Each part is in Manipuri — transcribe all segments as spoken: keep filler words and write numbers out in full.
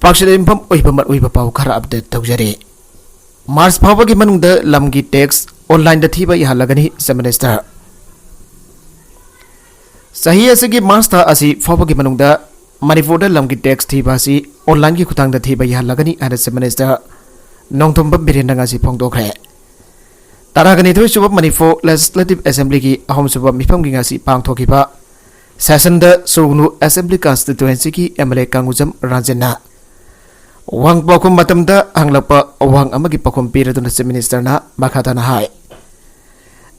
ꯑꯁꯤꯗ ꯌꯨꯝꯐꯝ ꯑꯣꯏꯕ ꯃꯔꯨꯑꯣꯏꯕ ꯄꯥꯎ ꯈꯔ ꯑꯞꯗꯦꯠ ꯇꯧꯖꯔꯤ꯫ ꯃꯥꯔꯆ ꯐꯥꯎꯕꯒꯤ ꯃꯅꯨꯡꯗ ꯂꯝꯒꯤ ꯇꯦꯛꯁ ꯑꯣꯟꯂꯥꯏꯟꯗ ꯊꯤꯕ ꯌꯥꯍꯜꯂꯒꯅꯤ, ꯆꯤꯐ ꯃꯤꯅꯤꯁꯇꯔ꯫ ꯆꯍꯤ ꯑꯁꯤꯒꯤ ꯃꯥꯔꯆ ꯊꯥ ꯑꯁꯤ ꯐꯥꯎꯕꯒꯤ ꯃꯅꯨꯡꯗ ꯃꯅꯤꯄꯨꯔꯗ ꯂꯝꯒꯤ ꯇꯦꯛꯁ ꯊꯤꯕ ꯑꯁꯤ ꯑꯣꯟꯂꯥꯏꯟꯒꯤ ꯈꯨꯠꯊꯥꯡꯗ ꯊꯤꯕ ꯌꯥꯍꯜꯂꯒꯅꯤ ꯍꯥꯏꯅ ꯆꯤꯐ ꯃꯤꯅꯤꯁꯇꯔ ꯅꯣꯡꯊꯣꯝꯕꯝ ꯕꯤꯔꯦꯟꯅ ꯉꯁꯤ ꯐꯣꯡꯗꯣꯛꯈ꯭ꯔꯦ꯫ ꯇꯔꯥꯒ ꯅꯤꯊꯣꯏ ꯁꯨꯕ ꯃꯅꯤꯄꯨꯔ ꯂꯦꯖꯤꯁꯂꯦꯇꯤꯚ ꯑꯦꯁꯦꯝꯕ꯭ꯂꯤꯒꯤ ꯑꯍꯨꯝꯁꯨꯕ ꯃꯤꯐꯝꯒꯤ ꯉꯁꯤ ꯄꯥꯡꯊꯣꯛꯈꯤꯕ ꯁꯦꯁꯟꯗ ꯁꯨꯒꯅꯨ ꯑꯦꯁꯦꯝꯕ꯭ꯂꯤ ꯀꯟꯁꯇꯤꯇ꯭ꯋꯦꯟꯁꯤꯒꯤ ꯑꯦꯝ ꯑꯦꯜ ꯑꯦ ꯀꯥꯡꯒꯨꯖꯝ ꯔꯟꯖꯟꯅ ꯋꯥꯍꯪ ꯄꯥꯎꯈꯨꯝ ꯃꯇꯝꯗ ꯍꯪꯂꯛꯄ ꯋꯥꯍꯪ ꯑꯃꯒꯤ ꯄꯥꯎꯈꯨꯝ ꯄꯤꯔꯗꯨꯅ ꯆꯤꯐ ꯃꯤꯅꯤꯁꯇꯔꯅ ꯃꯈꯥ ꯇꯥꯅ ꯍꯥꯏ,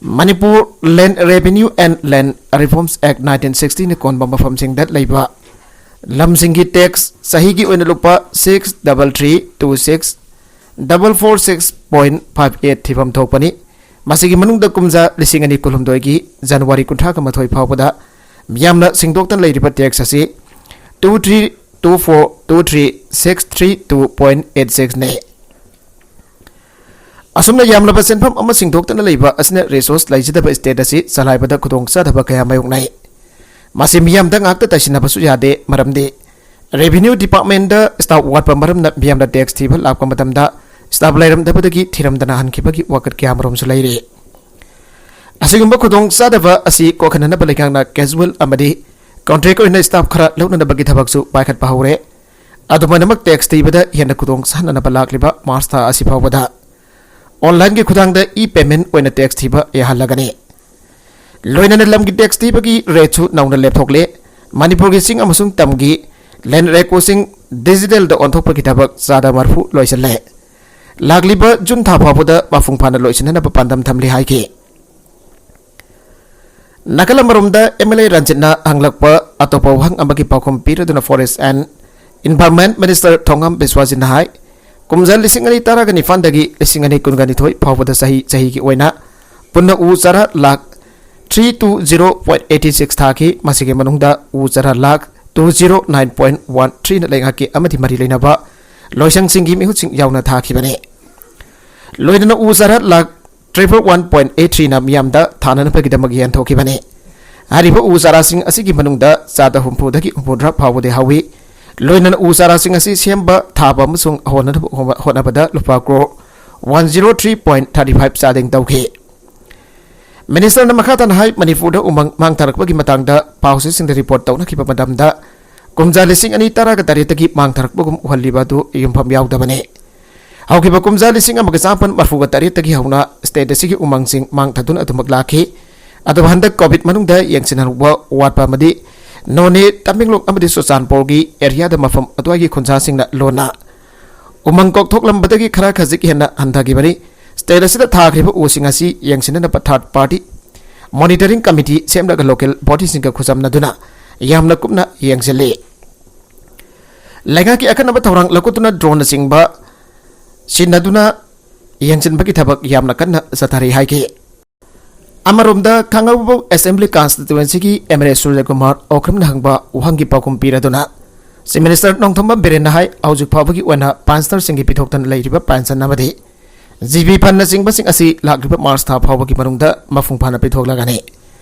Manipur Land Revenue and Land Reforms Act nineteen sixty ꯅ ꯀꯣꯟꯕ ꯃꯐꯝꯁꯤꯡꯗ ꯂꯩꯕ ꯂꯝꯁꯤꯡꯒꯤ ꯇꯦꯛꯁ ꯆꯍꯤꯒꯤ ꯑꯣꯏꯅ ꯂꯨꯄꯥ six double three two six double four six point five eight ꯊꯤꯐꯝ ꯊꯣꯛꯄꯅꯤ꯫ ꯃꯁꯤꯒꯤ ꯃꯅꯨꯡꯗ ꯀꯨꯝꯖꯥ ꯂꯤꯁꯤꯡ ꯑꯅꯤ ꯀꯨꯟꯍꯨꯝꯗꯣꯏꯒꯤ ꯖꯅꯋꯥꯔꯤ ꯀꯨꯟꯊ꯭ꯔꯥꯒ ꯃꯥꯊꯣꯏ ꯐꯥꯎꯕꯗ ꯃꯤꯌꯥꯝꯅ ꯁꯤꯡꯗꯣꯛꯇꯅ ꯂꯩꯔꯤꯕ ꯇꯦꯛꯁ ꯑꯁꯤ two three two four two three six three two point eight six ꯅꯤ꯫ ꯑꯁꯨꯝꯅ ꯌꯥꯝꯂꯕ ꯁꯦꯟꯐꯝ ꯑꯃ ꯁꯤꯡꯗꯣꯛꯇꯅ ꯂꯩꯕ ꯑꯁꯤꯅ ꯔꯤꯁꯣꯔꯁ ꯂꯩꯖꯗꯕ ꯁ꯭ꯇꯦꯠ ꯑꯁꯤ ꯆꯂꯥꯏꯕꯗ ꯈꯨꯗꯣꯡꯆꯥꯗꯕ ꯀꯌꯥ ꯃꯥꯌꯣꯛꯅꯩ꯫ ꯃꯁꯤ ꯃꯤꯌꯥꯝꯗ ꯉꯥꯛꯇ ꯇꯥꯏꯁꯤꯟꯅꯕꯁꯨ ꯌꯥꯗꯦ, ꯃꯔꯝꯗꯤ ꯔꯦꯚꯤꯅ꯭ꯌꯨ ꯗꯤꯄꯥꯔꯠꯃꯦꯟꯗ ꯁ꯭ꯇꯥꯐ ꯋꯥꯠꯄ ꯃꯔꯝꯅ ꯃꯤꯌꯥꯝꯅ ꯇꯦꯛꯁ ꯊꯤꯕ ꯂꯥꯛꯄ ꯃꯇꯝꯗ ꯁ꯭ꯇꯥꯐ ꯂꯩꯔꯝꯗꯕꯗꯒꯤ ꯊꯤꯔꯝꯗꯅ ꯍꯟꯈꯤꯕꯒꯤ ꯋꯥꯀꯠ ꯀꯌꯥꯃꯔꯨꯝꯁꯨ ꯂꯩꯔꯤ꯫ ꯑꯁꯤꯒꯨꯝꯕ ꯈꯨꯗꯣꯡꯆꯥꯗꯕ ꯑꯁꯤ ꯀꯣꯛꯍꯟꯅꯅꯕ ꯂꯩꯉꯥꯛꯅ ꯀꯦꯖꯨꯋꯦꯜ ꯑꯃꯗꯤ ꯀꯣꯟꯇ꯭ꯔꯦꯛ ꯑꯣꯏꯅ ꯁ꯭ꯇꯥꯐ ꯈꯔ ꯂꯧꯅꯅꯕꯒꯤ ꯊꯕꯛꯁꯨ ꯄꯥꯏꯈꯠꯄ ꯍꯧꯔꯦ꯫ ꯑꯗꯨꯃꯥꯏꯅꯃꯛ ꯇꯦꯛꯁ ꯊꯤꯕꯗ ꯍꯦꯟꯅ ꯈꯨꯗꯣꯡ ꯆꯥꯍꯟꯅꯅꯕ ꯂꯥꯛꯂꯤꯕ ꯃꯥꯔꯆ ꯊꯥ ꯑꯁꯤ ꯐꯥꯎꯕꯗ ꯑꯣꯟꯂꯥꯏꯟꯒꯤ ꯈꯨꯠꯊꯥꯡꯗ ꯏ ꯄꯦꯃꯦꯟ ꯑꯣꯏꯅ ꯇꯦꯛꯁ ꯊꯤꯕ ꯌꯥꯍꯜꯂꯒꯅꯤ꯫ ꯂꯣꯏꯅꯅ ꯂꯝꯒꯤ ꯇꯦꯛꯁ ꯊꯤꯕꯒꯤ ꯔꯦꯠꯁꯨ ꯅꯧꯅ ꯂꯦꯞꯊꯣꯛꯂꯦ꯫ ꯃꯅꯤꯄꯨꯔꯒꯤ ꯆꯤꯡ ꯑꯃꯁꯨꯡ ꯇꯝꯒꯤ ꯂꯦꯟ ꯔꯦꯀꯣꯔꯗꯁꯤꯡ ꯗꯤꯖꯤꯇꯦꯜꯗ ꯑꯣꯟꯊꯣꯛꯄꯒꯤ ꯊꯕꯛ ꯆꯥꯗ ꯃꯔꯐꯨ ꯂꯣꯏꯁꯤꯜꯂꯦ꯫ ꯂꯥꯛꯂꯤꯕ ꯖꯨꯟ ꯊꯥ ꯐꯥꯎꯕꯗ ꯃꯄꯨꯡ ꯐꯥꯅ ꯂꯣꯏꯁꯤꯟꯅꯅꯕ ꯄꯥꯟꯗꯝ ꯊꯝꯂꯤ ꯍꯥꯏꯈꯤ꯫ ꯅꯥꯀꯜ ꯑꯃꯔꯣꯝꯗ ꯑꯦꯝ ꯑꯦꯜ ꯑꯦ ꯔꯟꯖꯤꯠꯅ ꯍꯪꯂꯛꯄ ꯑꯇꯣꯞꯄ ꯋꯥꯍꯪ ꯑꯃꯒꯤ ꯄꯥꯎꯈꯨꯝ ꯄꯤꯔꯗꯨꯅ Forest and Environment Minister ꯊꯣꯉꯝ ꯕꯤꯁ꯭ꯋꯥꯖꯤꯠꯅ ꯍꯥꯏ, ꯀꯨꯝꯖꯥ ꯂꯤꯁꯤꯡ ꯑꯅꯤ ꯇꯔꯥꯒ ꯅꯤꯄꯥꯟꯗꯒꯤ ꯂꯤꯁꯤꯡ ꯑꯅꯤ ꯀꯨꯟꯒ ꯅꯤꯊꯣꯏ ꯐꯥꯎꯕꯗ ꯆꯍꯤ ꯆꯍꯤꯒꯤ ꯑꯣꯏꯅ ꯄꯨꯟꯅ ꯎ ꯆꯥꯔꯥ lakh three two zero point eighty six ꯊꯥꯈꯤ꯫ ꯃꯁꯤꯒꯤ ꯃꯅꯨꯡꯗ ꯎ ꯆꯥꯔꯥ lakh two zero nine point one three ꯅ ꯂꯩꯉꯥꯛꯀꯤ ꯑꯃꯗꯤ ꯃꯔꯤ ꯂꯩꯅꯕ ꯂꯣꯏꯁꯪꯁꯤꯡꯒꯤ ꯃꯤꯍꯨꯠꯁꯤꯡ ꯌꯥꯎꯅ ꯊꯥꯈꯤꯕꯅꯤ꯫ ꯂꯣꯏꯅꯅ ꯎ ꯆꯥꯔꯥ lakh triple one point eight three ꯅ ꯃꯤꯌꯥꯝꯗ ꯊꯥꯅꯅꯕꯒꯤꯗꯃꯛ ꯌꯦꯟꯊꯣꯛꯈꯤꯕꯅꯤ꯫ ꯍꯥꯏꯔꯤꯕ ꯎ ꯆꯥꯔꯥꯁꯤꯡ ꯑꯁꯤꯒꯤ ꯃꯅꯨꯡꯗ ꯆꯥꯗ ꯍꯨꯝꯐꯨꯗꯒꯤ ꯍꯨꯝꯐꯨꯇꯔꯥ ꯐꯥꯎꯕꯗꯤ ꯍꯧꯏ꯫ ꯂꯣꯏꯅꯅ ꯎ ꯆꯥꯔꯥꯁꯤꯡ ꯑꯁꯤ ꯁꯦꯝꯕ, ꯊꯥꯕ ꯑꯃꯁꯨꯡ ꯍꯣꯠꯅꯅꯕ ꯍꯣꯠꯅꯕꯗ ꯂꯨꯄꯥ crore one zero three point thirty five ꯆꯥꯗꯤꯡ ꯇꯧꯈꯤ꯫ ꯃꯤꯅꯤꯁꯇꯔꯅ ꯃꯈꯥ ꯇꯥꯅ ꯍꯥꯏ, ꯃꯅꯤꯄꯨꯔꯗ ꯎꯃꯪ ꯃꯥꯡꯊꯔꯛꯄꯒꯤ ꯃꯇꯥꯡꯗ ꯄꯥꯎꯆꯦꯁꯤꯡꯗ ꯔꯤꯄꯣꯔꯠ ꯇꯧꯅꯈꯤꯕ ꯃꯇꯝꯗ ꯀꯨꯝꯖꯥ ꯂꯤꯁꯤꯡ ꯑꯅꯤ ꯇꯔꯥꯒ ꯇꯔꯦꯠꯇꯒꯤ ꯃꯥꯡꯊꯔꯛꯄꯒꯨꯝ ꯎꯍꯜꯂꯤꯕ ꯑꯗꯨ ꯌꯨꯝꯐꯝ ꯌꯥꯎꯗꯕꯅꯤ꯫ ꯍꯧꯈꯤꯕ ꯀꯨꯝꯖꯥ ꯂꯤꯁꯤꯡ ꯑꯃꯒ ꯆꯥꯃꯥꯄꯟ ꯃꯔꯐꯨꯒ ꯇꯔꯦꯠꯇꯒꯤ ꯍꯧꯅ ꯁ꯭ꯇꯦꯠ ꯑꯁꯤꯒꯤ ꯎꯃꯪꯁꯤꯡ ꯃꯥꯡꯊꯗꯨꯅ ꯑꯗꯨꯃꯛ ꯂꯥꯛꯈꯤ꯫ ꯑꯗꯨꯕꯨ ꯍꯟꯗꯛ ꯀꯣꯚꯤꯗ ꯃꯅꯨꯡꯗ ꯌꯦꯡꯁꯤꯟꯍꯧꯕ ꯋꯥꯠꯄ ꯑꯃꯗꯤ ꯅꯣꯅꯦ, ꯇꯃꯦꯡꯂꯣꯡ ꯑꯃꯗꯤ ꯆꯨꯔꯆꯥꯟꯄꯨꯔꯒꯤ ꯑꯦꯔꯤꯌꯥꯗ ꯃꯐꯝ ꯑꯗꯨꯋꯥꯏꯒꯤ ꯈꯨꯟꯖꯥꯁꯤꯡꯅ ꯂꯣꯟꯅ ꯎꯃꯪ ꯀꯣꯛꯊꯣꯛꯂꯝꯕꯗꯒꯤ ꯈꯔ ꯈꯖꯤꯛ ꯍꯦꯟꯅ ꯍꯟꯊꯈꯤꯕꯅꯤ꯫ ꯁ꯭ꯇꯦꯠ ꯑꯁꯤꯗ ꯊꯥꯈ꯭ꯔꯤꯕ ꯎꯁꯤꯡ ꯑꯁꯤ ꯌꯦꯡꯁꯤꯟꯅꯅꯕ ꯊꯥꯔꯗ ꯄꯥꯔꯇꯤ ꯃꯣꯅꯤꯇꯔꯤꯡ ꯀꯃꯤꯇꯤ ꯁꯦꯝꯂꯒ ꯂꯣꯀꯦꯜ ꯕꯣꯗꯤꯁꯤꯡꯒ ꯈꯨꯠꯁꯝꯅꯗꯨꯅ ꯌꯥꯝꯅ ꯀꯨꯞꯅ ꯌꯦꯡꯁꯤꯜꯂꯤ꯫ ꯂꯩꯉꯥꯛꯀꯤ ꯑꯀꯟꯅꯕ ꯊꯧꯔꯥꯡ ꯂꯧꯈꯠꯇꯨꯅ ꯗ꯭ꯔꯣꯟꯅꯆꯤꯡꯕ ꯁꯤꯖꯤꯟꯅꯗꯨꯅ ꯌꯦꯡꯁꯤꯟꯕꯒꯤ ꯊꯕꯛ ꯌꯥꯝꯅ ꯀꯟꯅ ꯆꯠꯊꯔꯤ ꯍꯥꯏꯈꯤ꯫ ꯑꯃꯔꯣꯝꯗ, ꯈꯥꯡꯉꯕꯣꯛ ꯑꯦꯁꯦꯝꯕ꯭ꯂꯤ ꯀꯟꯁꯇꯤꯇ꯭ꯋꯦꯟꯁꯤꯒꯤ ꯑꯦꯝ ꯑꯦꯜ ꯑꯦ ꯁꯨꯔꯖꯀꯨꯃꯥꯔ ꯑꯣꯀ꯭ꯔꯝꯅ ꯍꯪꯕ ꯋꯥꯍꯪꯒꯤ ꯄꯥꯎꯈꯨꯝ ꯄꯤꯔꯗꯨꯅ ꯆꯤꯐ ꯃꯤꯅꯤꯁꯇꯔ ꯅꯣꯡꯊꯣꯝꯕꯝ ꯕꯤꯔꯦꯟꯅ ꯍꯥꯏ, ꯍꯧꯖꯤꯛ ꯐꯥꯎꯕꯒꯤ ꯑꯣꯏꯅ ꯄꯥꯟꯁꯇꯔꯁꯤꯡꯒꯤ ꯄꯤꯊꯣꯛꯇꯅ ꯂꯩꯔꯤꯕ ꯄꯦꯟꯁꯟ ꯑꯃꯗꯤ ꯖꯤ ꯕꯤ ꯐꯟꯅꯆꯤꯡꯕꯁꯤꯡ ꯑꯁꯤ ꯂꯥꯛꯂꯤꯕ ꯃꯥꯔꯆ ꯊꯥ ꯐꯥꯎꯕꯒꯤ ꯃꯅꯨꯡꯗ ꯃꯄꯨꯡ ꯐꯥꯅ ꯄꯤꯊꯣꯛꯂꯒꯅꯤ꯫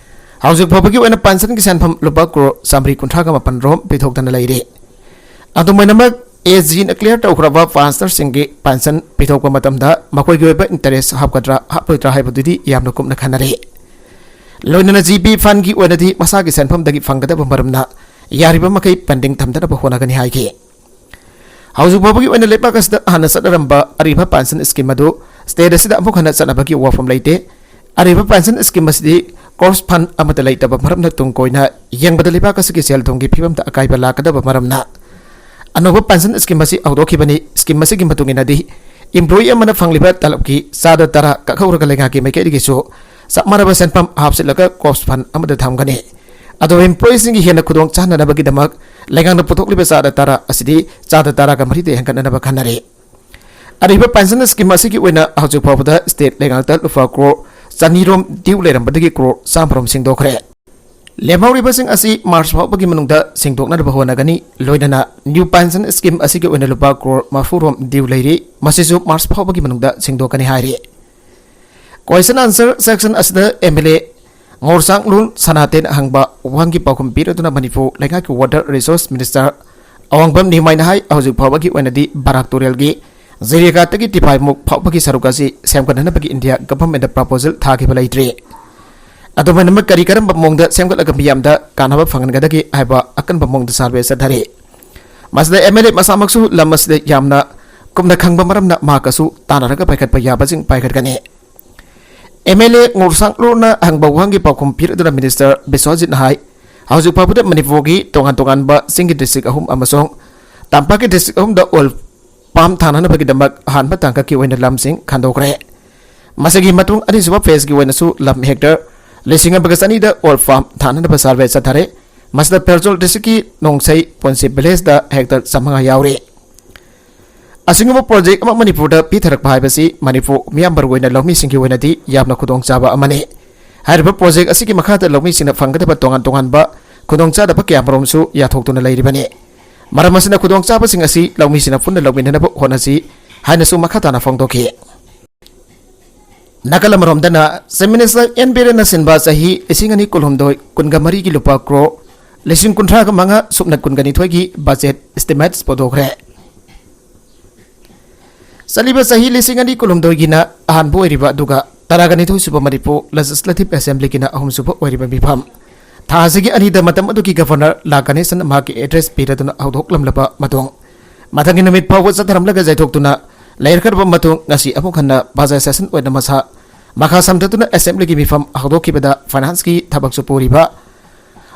ꯍꯧꯖꯤꯛ ꯐꯥꯎꯕꯒꯤ ꯑꯣꯏꯅ ꯄꯦꯟꯁꯟꯒꯤ ꯁꯦꯟꯐꯝ ꯂꯨꯄꯥ ꯀ꯭ꯔꯣꯔ ꯆꯥꯃꯔꯤ ꯀꯨꯟꯊ꯭ꯔꯥꯒ ꯃꯥꯄꯟ ꯔꯣꯝ ꯄꯤꯊꯣꯛꯇꯅ ꯂꯩꯔꯤ꯫ ꯑꯗꯨꯃꯥꯏꯅꯃꯛ, ꯑꯦ ꯖꯤꯅ ꯀ꯭ꯂꯤꯌꯥꯔ ꯇꯧꯈ꯭ꯔꯕ ꯄꯥꯟꯁꯇꯔꯁꯤꯡꯒꯤ ꯄꯦꯟꯁꯟ ꯄꯤꯊꯣꯛꯄ ꯃꯇꯝꯗ ꯃꯈꯣꯏꯒꯤ ꯑꯣꯏꯕ ꯏꯟꯇꯔꯦꯁ ꯍꯥꯞꯀꯗ꯭ꯔꯥ ꯍꯥꯞꯂꯣꯏꯗ꯭ꯔꯥ ꯍꯥꯏꯕꯗꯨꯗꯤ ꯌꯥꯝꯅ ꯀꯨꯞꯅ ꯈꯟꯅꯔꯤ꯫ ꯂꯣꯏꯅꯅ ꯖꯤ ꯕꯤ ꯐꯟꯒꯤ ꯑꯣꯏꯅꯗꯤ ꯃꯁꯥꯒꯤ ꯁꯦꯟꯐꯝꯗꯒꯤ ꯐꯪꯒꯗꯕ ꯃꯔꯝꯅ ꯌꯥꯔꯤꯕ ꯃꯈꯩ ꯄꯦꯟꯗꯤꯡ ꯊꯝꯗꯅꯕ ꯍꯣꯠꯅꯒꯅꯤ ꯍꯥꯏꯈꯤ꯫ ꯍꯧꯖꯤꯛ ꯐꯥꯎꯕꯒꯤ ꯑꯣꯏꯅ ꯂꯩꯕꯥꯛ ꯑꯁꯤꯗ ꯍꯥꯟꯅ ꯆꯠꯅꯔꯝꯕ ꯑꯔꯤꯕ ꯄꯦꯟꯁꯟ ꯁ꯭ꯀꯤꯝ ꯑꯗꯨ ꯁ꯭ꯇꯦꯠ ꯑꯁꯤꯗ ꯑꯃꯨꯛ ꯍꯟꯅ ꯆꯠꯅꯕꯒꯤ ꯋꯥꯐꯝ ꯂꯩꯇꯦ꯫ ꯑꯔꯤꯕ ꯄꯦꯟꯁꯟ ꯁ꯭ꯀꯤꯝ ꯑꯁꯤꯗꯤ ꯀꯣꯔꯞꯁ ꯐꯟ ꯑꯃꯠꯇ ꯂꯩꯇꯕ ꯃꯔꯝꯅ ꯇꯨꯡ ꯀꯣꯏꯅ ꯌꯦꯡꯕꯗ ꯂꯩꯕꯥꯛ ꯑꯁꯤꯒꯤ ꯁꯦꯜ ꯊꯨꯝꯒꯤ ꯐꯤꯕꯝꯗ ꯑꯀꯥꯏꯕ ꯂꯥꯛꯀꯗꯕ ꯃꯔꯝꯅ ꯑꯅꯧꯕ ꯄꯦꯟꯁꯟ ꯁ꯭ꯀꯤꯝ ꯑꯁꯤ ꯍꯧꯗꯣꯛꯈꯤꯕꯅꯤ꯫ ꯁ꯭ꯀꯤꯝ ꯑꯁꯤꯒꯤ ꯃꯇꯨꯡ ꯏꯟꯅꯗꯤ ꯏꯝꯄ꯭ꯂꯣꯌꯤ ꯑꯃꯅ ꯐꯪꯂꯤꯕ ꯇꯂꯕꯀꯤ ꯆꯥꯗ ꯇꯔꯥ ꯀꯛꯍꯧꯔꯒ ꯂꯩꯉꯥꯛꯀꯤ ꯃꯥꯏꯀꯩꯗꯒꯤꯁꯨ ꯆꯞ ꯃꯥꯟꯅꯕ ꯁꯦꯟꯐꯝ ꯍꯥꯞꯆꯤꯜꯂꯒ ꯀꯣꯔꯞꯁ ꯐꯟ ꯑꯃꯗ ꯊꯝꯒꯅꯤ꯫ ꯑꯗꯨꯒ ꯏꯝꯄ꯭ꯂꯣꯌꯤꯁꯤꯡꯒꯤ ꯍꯦꯟꯅ ꯈꯨꯗꯣꯡ ꯆꯥꯅꯅꯕꯒꯤꯗꯃꯛ ꯂꯩꯉꯥꯛꯅ ꯄꯨꯊꯣꯛꯂꯤꯕ ꯆꯥꯗ ꯇꯔꯥ ꯑꯁꯤꯗꯤ ꯆꯥꯗ ꯇꯔꯥꯒ ꯃꯔꯤꯗ ꯍꯦꯟꯒꯠꯅꯅꯕ ꯈꯟꯅꯔꯤ꯫ ꯑꯔꯤꯕ ꯄꯦꯟꯁꯟ ꯁ꯭ꯀꯤꯝ ꯑꯁꯤꯒꯤ ꯑꯣꯏꯅ ꯍꯧꯖꯤꯛ ꯐꯥꯎꯕꯗ ꯁ꯭ꯇꯦꯠ ꯂꯩꯉꯥꯛꯇ ꯂꯨꯄꯥ ꯀ꯭ꯔꯣꯔ ꯆꯅꯤꯔꯣꯝ ꯗ꯭ꯌꯨ ꯂꯩꯔꯝꯕꯗꯒꯤ ꯀ꯭ꯔꯣꯔ ꯆꯥꯝꯃꯔꯣꯝ ꯁꯤꯡꯗꯣꯛꯈ꯭ꯔꯦ꯫ ꯂꯦꯝꯍꯧꯔꯤꯕꯁꯤꯡ ꯑꯁꯤ ꯃꯥꯔꯆ ꯐꯥꯎꯕꯒꯤ ꯃꯅꯨꯡꯗ ꯁꯤꯡꯗꯣꯛꯅꯅꯕ ꯍꯣꯠꯅꯒꯅꯤ꯫ ꯂꯣꯏꯅꯅ ꯅ꯭ꯌꯨ ꯄꯦꯟꯁꯟ ꯁ꯭ꯀꯤꯝ ꯑꯁꯤꯒꯤ ꯑꯣꯏꯅ ꯂꯨꯄꯥ ꯀ꯭ꯔꯣꯔ ꯃꯔꯐꯨꯔꯣꯝ ꯗ꯭ꯌꯨ ꯂꯩꯔꯤ꯫ ꯃꯁꯤꯁꯨ ꯃꯥꯔꯆ ꯐꯥꯎꯕꯒꯤ ꯃꯅꯨꯡꯗ ꯁꯤꯡꯗꯣꯛꯀꯅꯤ ꯍꯥꯏꯔꯤ꯫ ꯀꯣꯏꯁꯟ ꯑꯟꯁꯔ ꯁꯦꯛꯁꯟ ꯑꯁꯤꯗ ꯑꯦꯝ ꯑꯦꯜ ꯑꯦ ꯉꯣꯔꯁꯥꯡꯂꯨꯟ ꯁꯅꯥꯇꯦꯟ ꯍꯪꯕ ꯋꯥꯍꯪꯒꯤ ꯄꯥꯎꯈꯨꯝ ꯄꯤꯔꯗꯨꯅ ꯃꯅꯤꯄꯨꯔ ꯂꯩꯉꯥꯛꯀꯤ ꯋꯥꯇꯔ ꯔꯤꯁꯣꯔꯁ ꯃꯤꯅꯤꯁꯇꯔ ꯑꯋꯥꯡꯕꯝ ꯅꯤꯃꯥꯏꯅ ꯍꯥꯏ, ꯍꯧꯖꯤꯛ ꯐꯥꯎꯕꯒꯤ ꯑꯣꯏꯅꯗꯤ ꯕꯔꯥꯛ ꯇꯨꯔꯦꯜꯒꯤ ꯖꯤꯔꯤꯌꯥꯒꯥꯠꯇꯒꯤ ꯇꯤꯄꯥꯏꯃꯨꯛ ꯐꯥꯎꯕꯒꯤ ꯁꯔꯨꯛ ꯑꯁꯤ ꯁꯦꯝꯒꯠꯅꯅꯕꯒꯤ ꯏꯟꯗꯤꯌꯥ ꯒꯚꯔꯟꯃꯦꯟꯠꯇ ꯄ꯭ꯔꯄꯣꯖꯦꯜ ꯊꯥꯈꯤꯕ ꯂꯩꯇ꯭ꯔꯤ꯫ ꯑꯗꯨꯃꯥꯏꯅꯃꯛ ꯀꯔꯤ ꯀꯔꯝꯕ ꯃꯑꯣꯡꯗ ꯁꯦꯝꯒꯠꯂꯒ ꯃꯤꯌꯥꯝꯗ ꯀꯥꯟꯅꯕ ꯐꯪꯍꯟꯒꯗꯒꯦ ꯍꯥꯏꯕ ꯑꯀꯟꯕ ꯃꯑꯣꯡꯗ ꯁꯔꯚꯦ ꯆꯠꯊꯔꯤ꯫ ꯃꯁꯤꯗ ꯑꯦꯝ ꯑꯦꯜ ꯑꯦ ꯃꯁꯥꯃꯛꯁꯨ ꯂꯝ ꯑꯁꯤꯗ ꯌꯥꯝꯅ ꯀꯨꯞꯅ ꯈꯪꯕ ꯃꯔꯝꯅ ꯃꯍꯥꯛꯀꯁꯨ ꯇꯥꯟꯅꯔꯒ ꯄꯥꯏꯈꯠꯄ ꯌꯥꯕꯁꯤꯡ ꯄꯥꯏꯈꯠꯀꯅꯤ꯫ ꯑꯦꯝ ꯑꯦꯜ ꯑꯦ ꯉꯣꯔꯁꯥꯡꯂꯨꯅ ꯍꯪꯕ ꯋꯥꯍꯪꯒꯤ ꯄꯥꯎꯈꯨꯝ ꯄꯤꯔꯗꯨꯅ ꯃꯤꯅꯤꯁꯇꯔ ꯕꯤꯁ꯭ꯋꯖꯤꯠꯅ ꯍꯥꯏ, ꯍꯧꯖꯤꯛ ꯐꯥꯎꯕꯗ ꯃꯅꯤꯄꯨꯔꯒꯤ ꯇꯣꯉꯥꯟ ꯇꯣꯉꯥꯟꯕ ꯆꯤꯡꯒꯤ ꯗꯤꯁꯇ꯭ꯔꯤꯛ ꯑꯍꯨꯝ ꯑꯃꯁꯨꯡ ꯇꯝꯄꯥꯛꯀꯤ ꯗꯤꯁꯇ꯭ꯔꯤꯛ ꯑꯍꯨꯝꯗ ꯑꯣꯏꯜ ꯄꯥꯝ ꯊꯥꯅꯅꯕꯒꯤꯗꯃꯛ ꯑꯍꯥꯟꯕ ꯇꯥꯡꯀꯛꯀꯤ ꯑꯣꯏꯅ ꯂꯝꯁꯤꯡ ꯈꯟꯗꯣꯛꯈ꯭ꯔꯦ꯫ ꯃꯁꯤꯒꯤ ꯃꯇꯨꯡ ꯑꯅꯤꯁꯨꯕ ꯐꯦꯖꯀꯤ ꯑꯣꯏꯅꯁꯨ ꯂꯝ ꯍꯦꯛꯇꯔ ꯂꯤꯁꯤꯡ ꯑꯃꯒ ꯆꯅꯤꯗ ꯑꯣꯏꯜ ꯄꯥꯝ ꯊꯥꯅꯅꯕ ꯁꯔꯚꯦ ꯆꯠꯊꯔꯦ꯫ ꯃꯁꯤꯗ ꯐꯦꯔꯖꯣꯜ ꯗꯤꯁꯇ꯭ꯔꯤꯛꯀꯤ ꯅꯣꯡꯁꯩ ꯄꯣꯟꯁꯤ ꯚꯤꯂꯦꯖꯇ ꯍꯦꯛꯇꯔ ꯆꯥꯃꯉꯥ ꯌꯥꯎꯔꯤ꯫ ꯑꯁꯤꯒꯨꯝꯕ ꯄ꯭ꯔꯣꯖꯦꯛ ꯑꯃ ꯃꯅꯤꯄꯨꯔꯗ ꯄꯤꯊꯔꯛꯄ ꯍꯥꯏꯕꯁꯤ ꯃꯅꯤꯄꯨꯔ ꯃꯤꯌꯥꯝ ꯃꯔꯨꯑꯣꯏꯅ ꯂꯧꯃꯤꯁꯤꯡꯒꯤ ꯑꯣꯏꯅꯗꯤ ꯌꯥꯝꯅ ꯈꯨꯗꯣꯡꯆꯥꯕ ꯑꯃꯅꯤ꯫ ꯍꯥꯏꯔꯤꯕ ꯄ꯭ꯔꯣꯖꯦꯛ ꯑꯁꯤꯒꯤ ꯃꯈꯥꯗ ꯂꯧꯃꯤꯁꯤꯡꯅ ꯐꯪꯒꯗꯕ ꯇꯣꯉꯥꯟ ꯇꯣꯉꯥꯟꯕ ꯈꯨꯗꯣꯡꯆꯥꯗꯕ ꯀꯌꯥꯃꯔꯨꯝꯁꯨ ꯌꯥꯊꯣꯛꯇꯨꯅ ꯂꯩꯔꯤꯕꯅꯤ꯫ ꯃꯔꯝ ꯑꯁꯤꯅ ꯈꯨꯗꯣꯡꯆꯥꯕꯁꯤꯡ ꯑꯁꯤ ꯂꯧꯃꯤꯁꯤꯡꯅ ꯄꯨꯟꯅ ꯂꯧꯃꯤꯟꯅꯅꯕ ꯍꯣꯠꯅꯁꯤ ꯍꯥꯏꯅꯁꯨ ꯃꯈꯥ ꯇꯥꯅ ꯐꯣꯡꯗꯣꯛꯈꯤ꯫ ꯅꯥꯀꯜ ꯑꯃꯔꯣꯝꯗꯅ ꯆꯤꯐ ꯃꯤꯅꯤꯁꯇꯔ ꯑꯦꯟ ꯕꯤꯔꯦꯟꯅ ꯁꯤꯟꯕ ꯆꯍꯤ ꯂꯤꯁꯤꯡ ꯑꯅꯤ ꯀꯨꯟꯍꯨꯝꯗꯣꯏ ꯀꯨꯟꯒ ꯃꯔꯤꯒꯤ ꯂꯨꯄꯥ ꯀ꯭ꯔꯣ ꯂꯤꯁꯤꯡ ꯀꯨꯟꯊ꯭ꯔꯥꯒ ꯃꯉꯥ ꯁꯨꯞꯅ ꯀꯨꯟꯒ ꯅꯤꯊꯣꯏꯒꯤ ꯕꯖꯦꯠ ꯏꯁꯇꯤꯃꯦꯠꯁ ꯄꯨꯊꯣꯛꯈ꯭ꯔꯦ꯫ ꯆꯠꯂꯤꯕ ꯆꯍꯤ ꯂꯤꯁꯤꯡ ꯑꯅꯤ ꯀꯨꯟꯍꯨꯝꯗꯣꯏꯒꯤꯅ ꯑꯍꯥꯟꯕ ꯑꯣꯏꯔꯤꯕ ꯑꯗꯨꯒ ꯇꯔꯥꯒ ꯅꯤꯊꯣꯏ ꯁꯨꯕ ꯃꯅꯤꯄꯨꯔ ꯂꯦꯖꯤꯁꯂꯦꯇꯤꯚ ꯑꯦꯁꯦꯝꯕ꯭ꯂꯤꯒꯤꯅ ꯑꯍꯨꯝꯁꯨꯕ ꯑꯣꯏꯔꯤꯕ ꯃꯤꯐꯝ꯫ ꯊꯥ ꯑꯁꯤꯒꯤ ꯑꯅꯤꯗ ꯃꯇꯝ ꯑꯗꯨꯒꯤ ꯒꯚꯔꯅꯔ ꯂꯥ ꯒꯅꯦꯁꯟ ꯃꯍꯥꯛꯀꯤ ꯑꯦꯗ꯭ꯔꯦꯁ ꯄꯤꯔꯗꯨꯅ ꯍꯧꯗꯣꯛꯂꯝꯂꯕ ꯃꯇꯨꯡ, ꯃꯊꯪꯒꯤ ꯅꯨꯃꯤꯠ ꯐꯥꯎꯕ ꯆꯠꯊꯔꯝꯂꯒ ꯌꯩꯊꯣꯛꯇꯨꯅ ꯂꯩꯔꯛꯈ꯭ꯔꯕ ꯃꯇꯨꯡ, ꯉꯁꯤ ꯑꯃꯨꯛ ꯍꯟꯅ ꯕꯖꯦꯠ ꯁꯦꯁꯟ ꯑꯣꯏꯅ ꯃꯁꯥ ꯃꯈꯥ ꯁꯝꯊꯗꯨꯅ ꯑꯦꯁꯦꯝꯕ꯭ꯂꯤꯒꯤ ꯃꯤꯐꯝ ꯍꯧꯗꯣꯛꯈꯤꯕꯗ ꯐꯥꯏꯅꯥꯟꯁꯀꯤ ꯊꯕꯛꯁꯨ ꯄꯨꯔꯤꯕ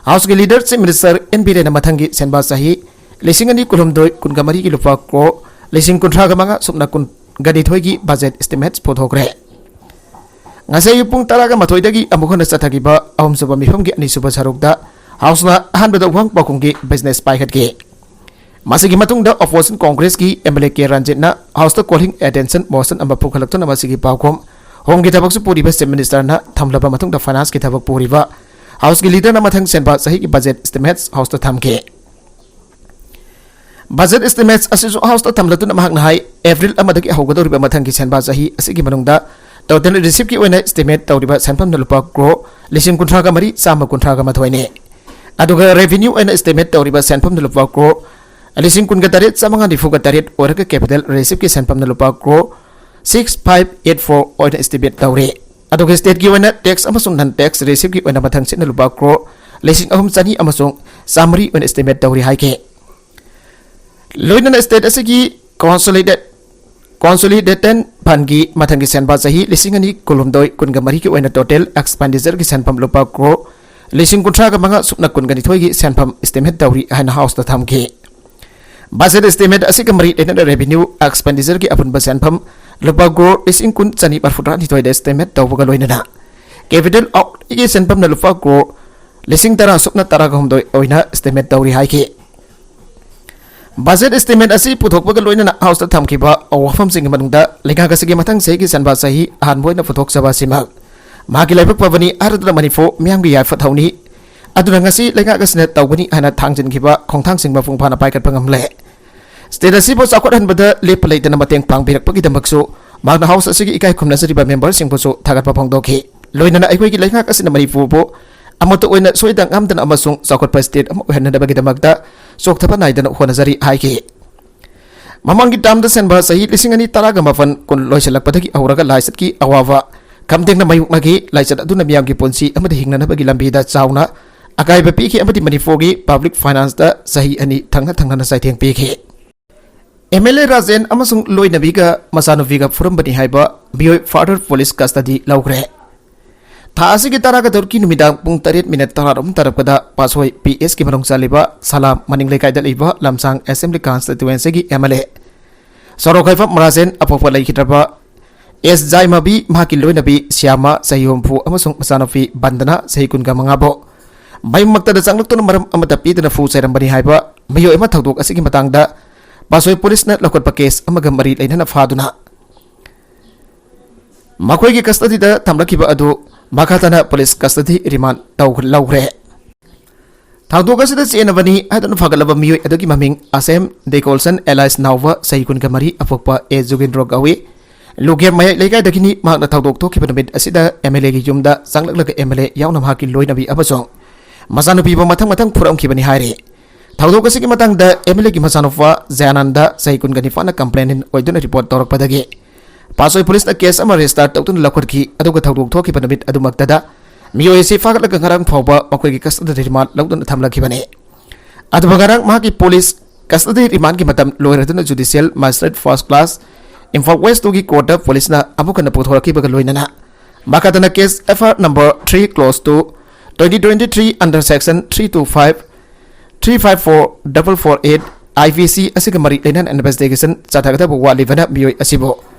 ꯍꯥꯎꯁꯀꯤ ꯂꯤꯗꯔ ꯆꯤꯐ ꯃꯤꯅꯤꯁꯇꯔ ꯑꯦꯟ ꯕꯤꯔꯦꯟꯅ ꯃꯊꯪꯒꯤ ꯁꯦꯟꯕꯥ ꯆꯍꯤ ꯂꯤꯁꯤꯡ ꯑꯅꯤ ꯀꯨꯟꯍꯨꯝꯗꯣꯏ ꯀꯨꯟꯒ ꯃꯔꯤꯒꯤ ꯂꯨꯄꯥ ꯀ꯭ꯔꯣ ꯂꯤꯁꯤꯡ ꯀꯨꯟꯊ꯭ꯔꯥꯒ ꯃꯉꯥ ꯁꯨꯞꯅ ꯀꯨꯟꯒ ꯅꯤꯊꯣꯏꯒꯤ ꯕꯖꯦꯠ ꯏꯁꯇꯤꯃꯦꯠꯁ ꯄꯨꯊꯣꯛꯈ꯭ꯔꯦ꯫ ꯉꯁꯤ ꯑꯌꯨꯛ ꯄꯨꯡ ꯇꯔꯥꯒ ꯃꯥꯊꯣꯏꯗꯒꯤ ꯑꯃꯨꯛ ꯍꯟꯅ ꯆꯠꯊꯈꯤꯕ ꯑꯍꯨꯝꯁꯨꯕ ꯃꯤꯐꯝꯒꯤ ꯑꯅꯤꯁꯨꯕ ꯁꯔꯨꯛꯇ ꯍꯥꯎꯁꯅ ꯑꯍꯥꯟꯕꯗ ꯋꯥꯍꯪ ꯄꯥꯎꯈꯨꯝꯒꯤ ꯕꯤꯖꯤꯅꯦꯁ ꯄꯥꯏꯈꯠꯈꯤ꯫ ꯃꯁꯤꯒꯤ ꯃꯇꯨꯡꯗ ꯑꯣꯄꯣꯖꯤꯁꯟ ꯀꯣꯡꯒ꯭ꯔꯦꯁꯀꯤ ꯑꯦꯝ ꯑꯦꯜ ꯑꯦ ꯀꯦ ꯔꯟꯖꯤꯠꯅ ꯍꯥꯎꯁꯇ ꯀꯣꯜ ꯍꯤꯡ ꯑꯦꯇꯦꯟꯁꯟ ꯃꯣꯁꯟ ꯑꯃ ꯄꯨꯈꯠꯂꯛꯇꯨꯅ ꯃꯁꯤꯒꯤ ꯄꯥꯎꯈꯨꯝ ꯍꯣꯝꯒꯤ ꯊꯕꯛꯁꯨ ꯄꯨꯔꯤꯕ ꯆꯤꯐ ꯃꯤꯅꯤꯁꯇꯔꯅ ꯊꯝꯂꯕ ꯃꯇꯨꯡꯗ ꯐꯥꯏꯅꯥꯟꯁꯀꯤ ꯊꯕꯛ ꯄꯨꯔꯤꯕ ꯍꯥꯎꯁꯀꯤ ꯂꯤꯗꯔꯅ ꯃꯊꯪ ꯁꯦꯟꯕ ꯆꯍꯤꯒꯤ ꯕꯖꯦꯠ ꯏꯁꯇꯤꯃꯦꯠꯁ ꯍꯥꯎꯁꯇ ꯊꯝꯈꯤ꯫ ꯕꯖꯦꯠ ꯏꯁꯇꯤꯃꯦꯠꯁ ꯑꯁꯤꯁꯨ ꯍꯥꯎꯁꯇ ꯊꯝꯂꯗꯨꯅ ꯃꯍꯥꯛꯅ ꯍꯥꯏ, ꯑꯦꯄ꯭ꯔꯤꯜ ꯑꯃꯗꯒꯤ ꯍꯧꯒꯗꯧꯔꯤꯕ ꯃꯊꯪꯒꯤ ꯁꯦꯟꯕꯥ ꯆꯍꯤ ꯑꯁꯤꯒꯤ ꯃꯅꯨꯡꯗ ꯇꯣꯇꯦꯜ ꯔꯤꯁꯤꯞꯀꯤ ꯑꯣꯏꯅ ꯏꯁꯇꯤꯃꯦꯠ ꯇꯧꯔꯤꯕ ꯁꯦꯟꯐꯝꯅ ꯂꯨꯄꯥ ꯀ꯭ꯔꯣ ꯂꯤꯁꯤꯡ ꯀꯨꯟꯊ꯭ꯔꯥꯒ ꯃꯔꯤ ꯆꯥꯝꯃ ꯀꯨꯟꯊ꯭ꯔꯥꯒ ꯃꯥꯊꯣꯏꯅꯤ꯫ ꯑꯗꯨꯒ ꯔꯦꯚꯤꯅ꯭ꯌꯨ ꯑꯣꯏꯅ ꯏꯁꯇꯤꯃꯦꯠ ꯇꯧꯔꯤꯕ ꯁꯦꯟꯐꯝꯅ ꯂꯨꯄꯥ ꯀ꯭ꯔꯣ ꯂꯤꯁꯤꯡ ꯀꯨꯟꯒ ꯇꯔꯦꯠ ꯆꯥꯃꯉꯥ ꯅꯤꯐꯨꯒ ꯇꯔꯦꯠ ꯑꯣꯏꯔꯒ capital receipt ꯀꯤ ꯁꯦꯟꯐꯝꯅ ꯂꯨꯄꯥ crore six five eight four ꯑꯣꯏꯅ estimate ꯇꯧꯔꯤ꯫ ꯑꯗꯨꯒ state ꯀꯤ ꯑꯣꯏꯅ tax ꯑꯃꯁꯨꯡ non tax receipt ꯀꯤ ꯑꯣꯏꯅ ꯃꯊꯪꯁꯤꯠꯅ ꯂꯨꯄꯥ crore ꯂꯤꯁꯤꯡ ꯑꯍꯨꯝ ꯆꯅꯤ ꯑꯃꯁꯨꯡ ꯆꯥꯃꯔꯤ ꯑꯣꯏꯅ estimate ꯇꯧꯔꯤ ꯍꯥꯏꯈꯤ꯫ ꯂꯣꯏꯅꯅ state ꯑꯁꯤꯒꯤ consolidated consolidated fund ꯀꯤ ꯃꯊꯪꯒꯤ ꯁꯦꯟꯕꯥ ꯆꯍꯤ ꯂꯤꯁꯤꯡ ꯑꯅꯤ ꯀꯨꯟꯍꯨꯝꯗꯣꯏ ꯀꯨꯟꯒ ꯃꯔꯤꯒꯤ ꯑꯣꯏꯅ total expenditure ꯒꯤ ꯁꯦꯟꯐꯝ ꯂꯨꯄꯥ crore ꯂꯤꯁꯤꯡ ꯀꯨꯟꯊ꯭ꯔꯥꯒ ꯃꯉꯥ ꯁꯨꯞꯅ ꯀꯨꯟꯒ ꯅꯤꯊꯣꯏꯒꯤ ꯁꯦꯟꯐꯝ estimate ꯇꯧꯔꯤ ꯍꯥꯏꯅ House ꯇ ꯊꯝꯈꯤ꯫ Budget estimate ꯑꯁꯤꯒ ꯃꯔꯤ ꯂꯩꯅꯅ revenue expenditure ꯒꯤ ꯑꯄꯨꯟꯕ ꯁꯦꯟꯐꯝ ꯂꯨꯄꯥ crore ꯂꯤꯁꯤꯡ ꯀꯨꯟ ꯆꯅꯤ ꯃꯔꯐꯨꯇꯔꯥꯅꯤꯊꯣꯏꯗ estimate ꯇꯧꯕꯒ ꯂꯣꯏꯅꯅ capital outlay ꯒꯤ ꯁꯦꯟꯐꯝꯅ ꯂꯨꯄꯥ crore ꯂꯤꯁꯤꯡ ꯇꯔꯥ ꯁꯨꯞꯅ ꯇꯔꯥꯒ ꯍꯨꯝꯗꯣꯏ ꯑꯣꯏꯅ estimate ꯇꯧꯔꯤ ꯍꯥꯏꯈꯤ꯫ Budget estimate ꯑꯁꯤ ꯄꯨꯊꯣꯛꯄꯒ ꯂꯣꯏꯅꯅ House ꯇ ꯊꯝꯈꯤꯕ ꯋꯥꯐꯝꯁꯤꯡꯒꯤ ꯃꯅꯨꯡꯗ ꯂꯩꯉꯥꯛ ꯑꯁꯤꯒꯤ ꯃꯊꯪ ꯆꯍꯤꯒꯤ ꯁꯦꯟꯕꯥ ꯆꯍꯤ ꯑꯍꯥꯟꯕ ꯑꯣꯏꯅ ꯄꯨꯊꯣꯛꯆꯕ ꯑꯁꯤꯃꯛ ꯃꯍꯥꯛꯀꯤ ꯂꯥꯏꯕꯛ ꯐꯕꯅꯤ ꯍꯥꯏꯔꯗꯨꯅ ꯃꯅꯤꯄꯨꯔ ꯃꯤꯌꯥꯝꯒꯤ ꯌꯥꯏꯐ ꯊꯧꯅꯤ꯫ ꯑꯗꯨꯅ ꯉꯁꯤ ꯂꯩꯉꯥꯛ ꯑꯁꯤꯅ ꯇꯧꯒꯅꯤ ꯍꯥꯏꯅ ꯊꯥꯡꯖꯤꯟꯈꯤꯕ ꯈꯣꯡꯊꯥꯡꯁꯤꯡ ꯃꯄꯨꯡ ꯐꯥꯅ ꯄꯥꯏꯈꯠꯄ ꯉꯝꯂꯦ꯫ State ꯑꯁꯤꯕꯨ ꯆꯥꯎꯈꯠꯍꯟꯕꯗ ꯂꯦꯞꯄ ꯂꯩꯇꯅ ꯃꯇꯦꯡ ꯄꯥꯡꯕꯤꯔꯛꯄꯒꯤꯗꯃꯛꯁꯨ ꯃꯍꯥꯛꯅ House ꯑꯁꯤꯒꯤ ꯏꯀꯥꯏ ꯈꯨꯝꯅꯖꯔꯤꯕ member ꯁꯤꯡꯕꯨꯁꯨ ꯊꯥꯒꯠꯄ ꯐꯣꯡꯗꯣꯛꯈꯤ꯫ ꯂꯣꯏꯅꯅ ꯑꯩꯈꯣꯏꯒꯤ ꯂꯩꯉꯥꯛ ꯑꯁꯤꯅ ꯃꯅꯤꯄꯨꯔꯕꯨ ꯑꯃꯠꯇ ꯑꯣꯏꯅ ꯁꯣꯏꯗ ꯉꯥꯝꯗꯅ ꯑꯃꯁꯨꯡ ꯆꯥꯎꯈꯠꯄ state ꯑꯃ ꯑꯣꯏꯍꯟꯅꯕꯒꯤꯗꯃꯛꯇ ꯆꯣꯛꯊꯕ ꯅꯥꯏꯗꯅ ꯍꯣꯠꯅꯖꯔꯤ ꯍꯥꯏꯈꯤ꯫ ꯃꯃꯥꯡꯒꯤ term ꯗ ꯁꯦꯟꯕ ꯆꯍꯤ ꯂꯤꯁꯤꯡ ꯑꯅꯤ ꯇꯔꯥꯒ ꯃꯥꯄꯟ ꯀꯨꯟ ꯂꯣꯏꯁꯤꯜꯂꯛꯄꯗꯒꯤ ꯍꯧꯔꯒ ꯂꯥꯏꯆꯠꯀꯤ ꯑꯋꯥꯕ ꯈꯝꯊꯦꯡꯅ ꯃꯥꯌꯣꯛꯅꯈꯤ꯫ ꯂꯥꯏꯆꯠ ꯑꯗꯨꯅ ꯃꯤꯌꯥꯝꯒꯤ ꯄꯨꯟꯁꯤ ꯑꯃꯗꯤ ꯍꯤꯡꯅꯅꯕꯒꯤ ꯂꯝꯕꯤꯗ ꯆꯥꯎꯅ ꯑꯀꯥꯏꯕ ꯄꯤꯈꯤ ꯑꯃꯗꯤ ꯃꯅꯤꯄꯨꯔꯒꯤ public finance ꯇ ꯆꯍꯤ ꯑꯅꯤ ꯊꯪꯅ ꯊꯪꯅꯅ ꯆꯩꯊꯦꯡ ꯄꯤꯈꯤ꯫ MLA ꯔꯥꯖꯦꯟ ꯑꯃꯁꯨꯡ ꯂꯣꯏꯅꯕꯤꯒ ꯃꯆꯥꯅꯨꯄꯤꯒ ꯐꯨꯔꯝꯕꯅꯤ ꯍꯥꯏꯕ ꯃꯤꯑꯣꯏ further police custody ꯂꯧꯈ꯭ꯔꯦ꯫ ꯊꯥ ꯑꯁꯤꯒꯤ ꯇꯔꯥꯒ ꯇꯔꯨꯛꯀꯤ ꯅꯨꯃꯤꯗꯥꯡ ꯄꯨꯡ ꯇꯔꯦꯠ minute ꯇꯔꯥꯔꯣꯝ ꯇꯥꯔꯛꯄꯗ ꯄꯥꯠꯁꯣꯏ P S ꯀꯤ ꯃꯅꯨꯡ ꯆꯜꯂꯤꯕ ꯁꯂꯥꯝ ꯃꯅꯤꯡ ꯂꯩꯀꯥꯏꯗ ꯂꯩꯕ ꯂꯝꯁꯥꯡ Assembly Constituency ꯒꯤ MLA ꯁꯣꯔꯣꯛ ꯍꯥꯏꯐꯝ ꯔꯥꯖꯦꯟ ꯑꯄꯣꯛꯄ ꯂꯩꯈꯤꯗ꯭ꯔꯕ S ꯖꯥꯏꯃꯕꯤ, ꯃꯍꯥꯛꯀꯤ ꯂꯣꯏꯅꯕꯤ ꯁ꯭ꯌꯥꯃ ꯆꯍꯤ ꯍꯨꯝꯐꯨ ꯑꯃꯁꯨꯡ ꯃꯆꯥꯅꯨꯄꯤ ꯕꯟꯗꯅꯥ ꯆꯍꯤ ꯀꯨꯟꯒ ꯃꯉꯥꯕꯨ ꯃꯌꯨꯝꯃꯛꯇꯗ ꯆꯪꯂꯛꯇꯨꯅ ꯃꯔꯝ ꯑꯃꯠꯇ ꯄꯤꯗꯅ ꯐꯨ ꯆꯩꯔꯝꯕꯅꯤ ꯍꯥꯏꯕ ꯃꯤꯑꯣꯏ ꯑꯃ ꯊꯧꯗꯣꯛ ꯑꯁꯤꯒꯤ ꯃꯇꯥꯡꯗ ꯄꯥꯠꯁꯣꯏ police ꯅ ꯂꯧꯈꯠꯄ case ꯑꯃꯒ ꯃꯔꯤ ꯂꯩꯅꯅ ꯐꯥꯗꯨꯅ ꯃꯈꯣꯏꯒꯤ custody ꯗ ꯊꯝꯂꯛꯈꯤꯕ ꯑꯗꯨ ꯃꯈꯥ ꯇꯥꯅ police custody remand ꯇꯧ-, ꯂꯧꯈ꯭ꯔꯦ꯫ ꯊꯧꯗꯣꯛ ꯑꯁꯤꯗ ꯆꯦꯟꯅꯕꯅꯤ ꯍꯥꯏꯗꯨꯅ ꯐꯥꯒꯠꯂꯕ ꯃꯤꯑꯣꯏ ꯑꯗꯨꯒꯤ ꯃꯃꯤꯡ ꯑꯁꯦꯝ ꯗꯦꯀꯣꯜꯁꯟ alias ꯅꯥꯎꯕ ꯆꯍꯤ ꯀꯨꯟꯒ ꯃꯔꯤ ꯑꯄꯣꯛꯄ A ꯖꯨꯒꯦꯟꯗ꯭ꯔꯣ ꯀꯧꯏ꯫ ꯂꯨꯒꯦꯝ ꯃꯌꯥꯏ ꯂꯩꯀꯥꯏꯗꯒꯤꯅꯤ꯫ ꯃꯍꯥꯛꯅ ꯊꯧꯗꯣꯛ ꯊꯣꯛꯈꯤꯕ ꯅꯨꯃꯤꯠ ꯑꯁꯤꯗ MLA ꯒꯤ ꯌꯨꯝꯗ ꯆꯪꯂꯛꯂꯒ MLA ꯌꯥꯎꯅ ꯃꯍꯥꯛꯀꯤ ꯂꯣꯏꯅꯕꯤ ꯑꯃꯁꯨꯡ ꯃꯆꯥꯅꯨꯄꯤꯕꯨ ꯃꯊꯪ ꯃꯊꯪ ꯐꯨꯔꯝꯈꯤꯕꯅꯤ ꯍꯥꯏꯔꯤ꯫ ꯊꯧꯗꯣꯛ ꯑꯁꯤꯒꯤ ꯃꯇꯥꯡꯗ MLAꯒꯤ ꯃꯆꯥꯅꯨꯄꯥ ꯖꯌꯥꯅꯟꯗ, ꯆꯍꯤ ꯀꯨꯟꯒ ꯅꯤꯄꯥꯟꯅ complainant ꯑꯣꯏꯗꯨꯅ report ꯇꯧꯔꯛꯄꯗꯒꯤ ꯄꯥꯠꯁꯣꯏ policeꯅ case ꯑꯃ register ꯇꯧꯗꯨꯅ ꯂꯧꯈꯠꯈꯤ꯫ ꯑꯗꯨꯒ ꯊꯧꯗꯣꯛ ꯊꯣꯛꯈꯤꯕ ꯅꯨꯃꯤꯠ ꯑꯗꯨꯃꯛꯇꯗ ꯃꯤꯑꯣꯏ ꯑꯁꯤ ꯐꯥꯒꯠꯂꯒ ꯉꯔꯥꯡ ꯐꯥꯎꯕ ꯃꯈꯣꯏꯒꯤ custody remand ꯂꯧꯗꯨꯅ ꯊꯝꯂꯛꯈꯤꯕꯅꯤ꯫ ꯑꯗꯨꯒ ꯉꯔꯥꯡ ꯃꯍꯥꯛꯀꯤ police custody remandꯒꯤ ꯃꯇꯝ ꯂꯣꯏꯔꯗꯨꯅ judicial magistrate first class Imphal West two ꯒꯤ courtꯇ policeꯅ ꯑꯃꯨꯛ ꯍꯟꯅ ꯄꯨꯊꯣꯔꯛꯈꯤꯕꯒ ꯂꯣꯏꯅꯅ ꯃꯈꯥ ꯇꯥꯅ case FIR number three clause two, twenty twenty-three under section three two five, three five four double four eight IPC ꯑꯁꯤꯒ ꯃꯔꯤ ꯂꯩꯅꯅ investigation ꯆꯠꯊꯒꯗꯕ ꯋꯥꯠꯂꯤꯕꯅ ꯃꯤꯑꯣꯏ ꯑꯁꯤꯕꯨ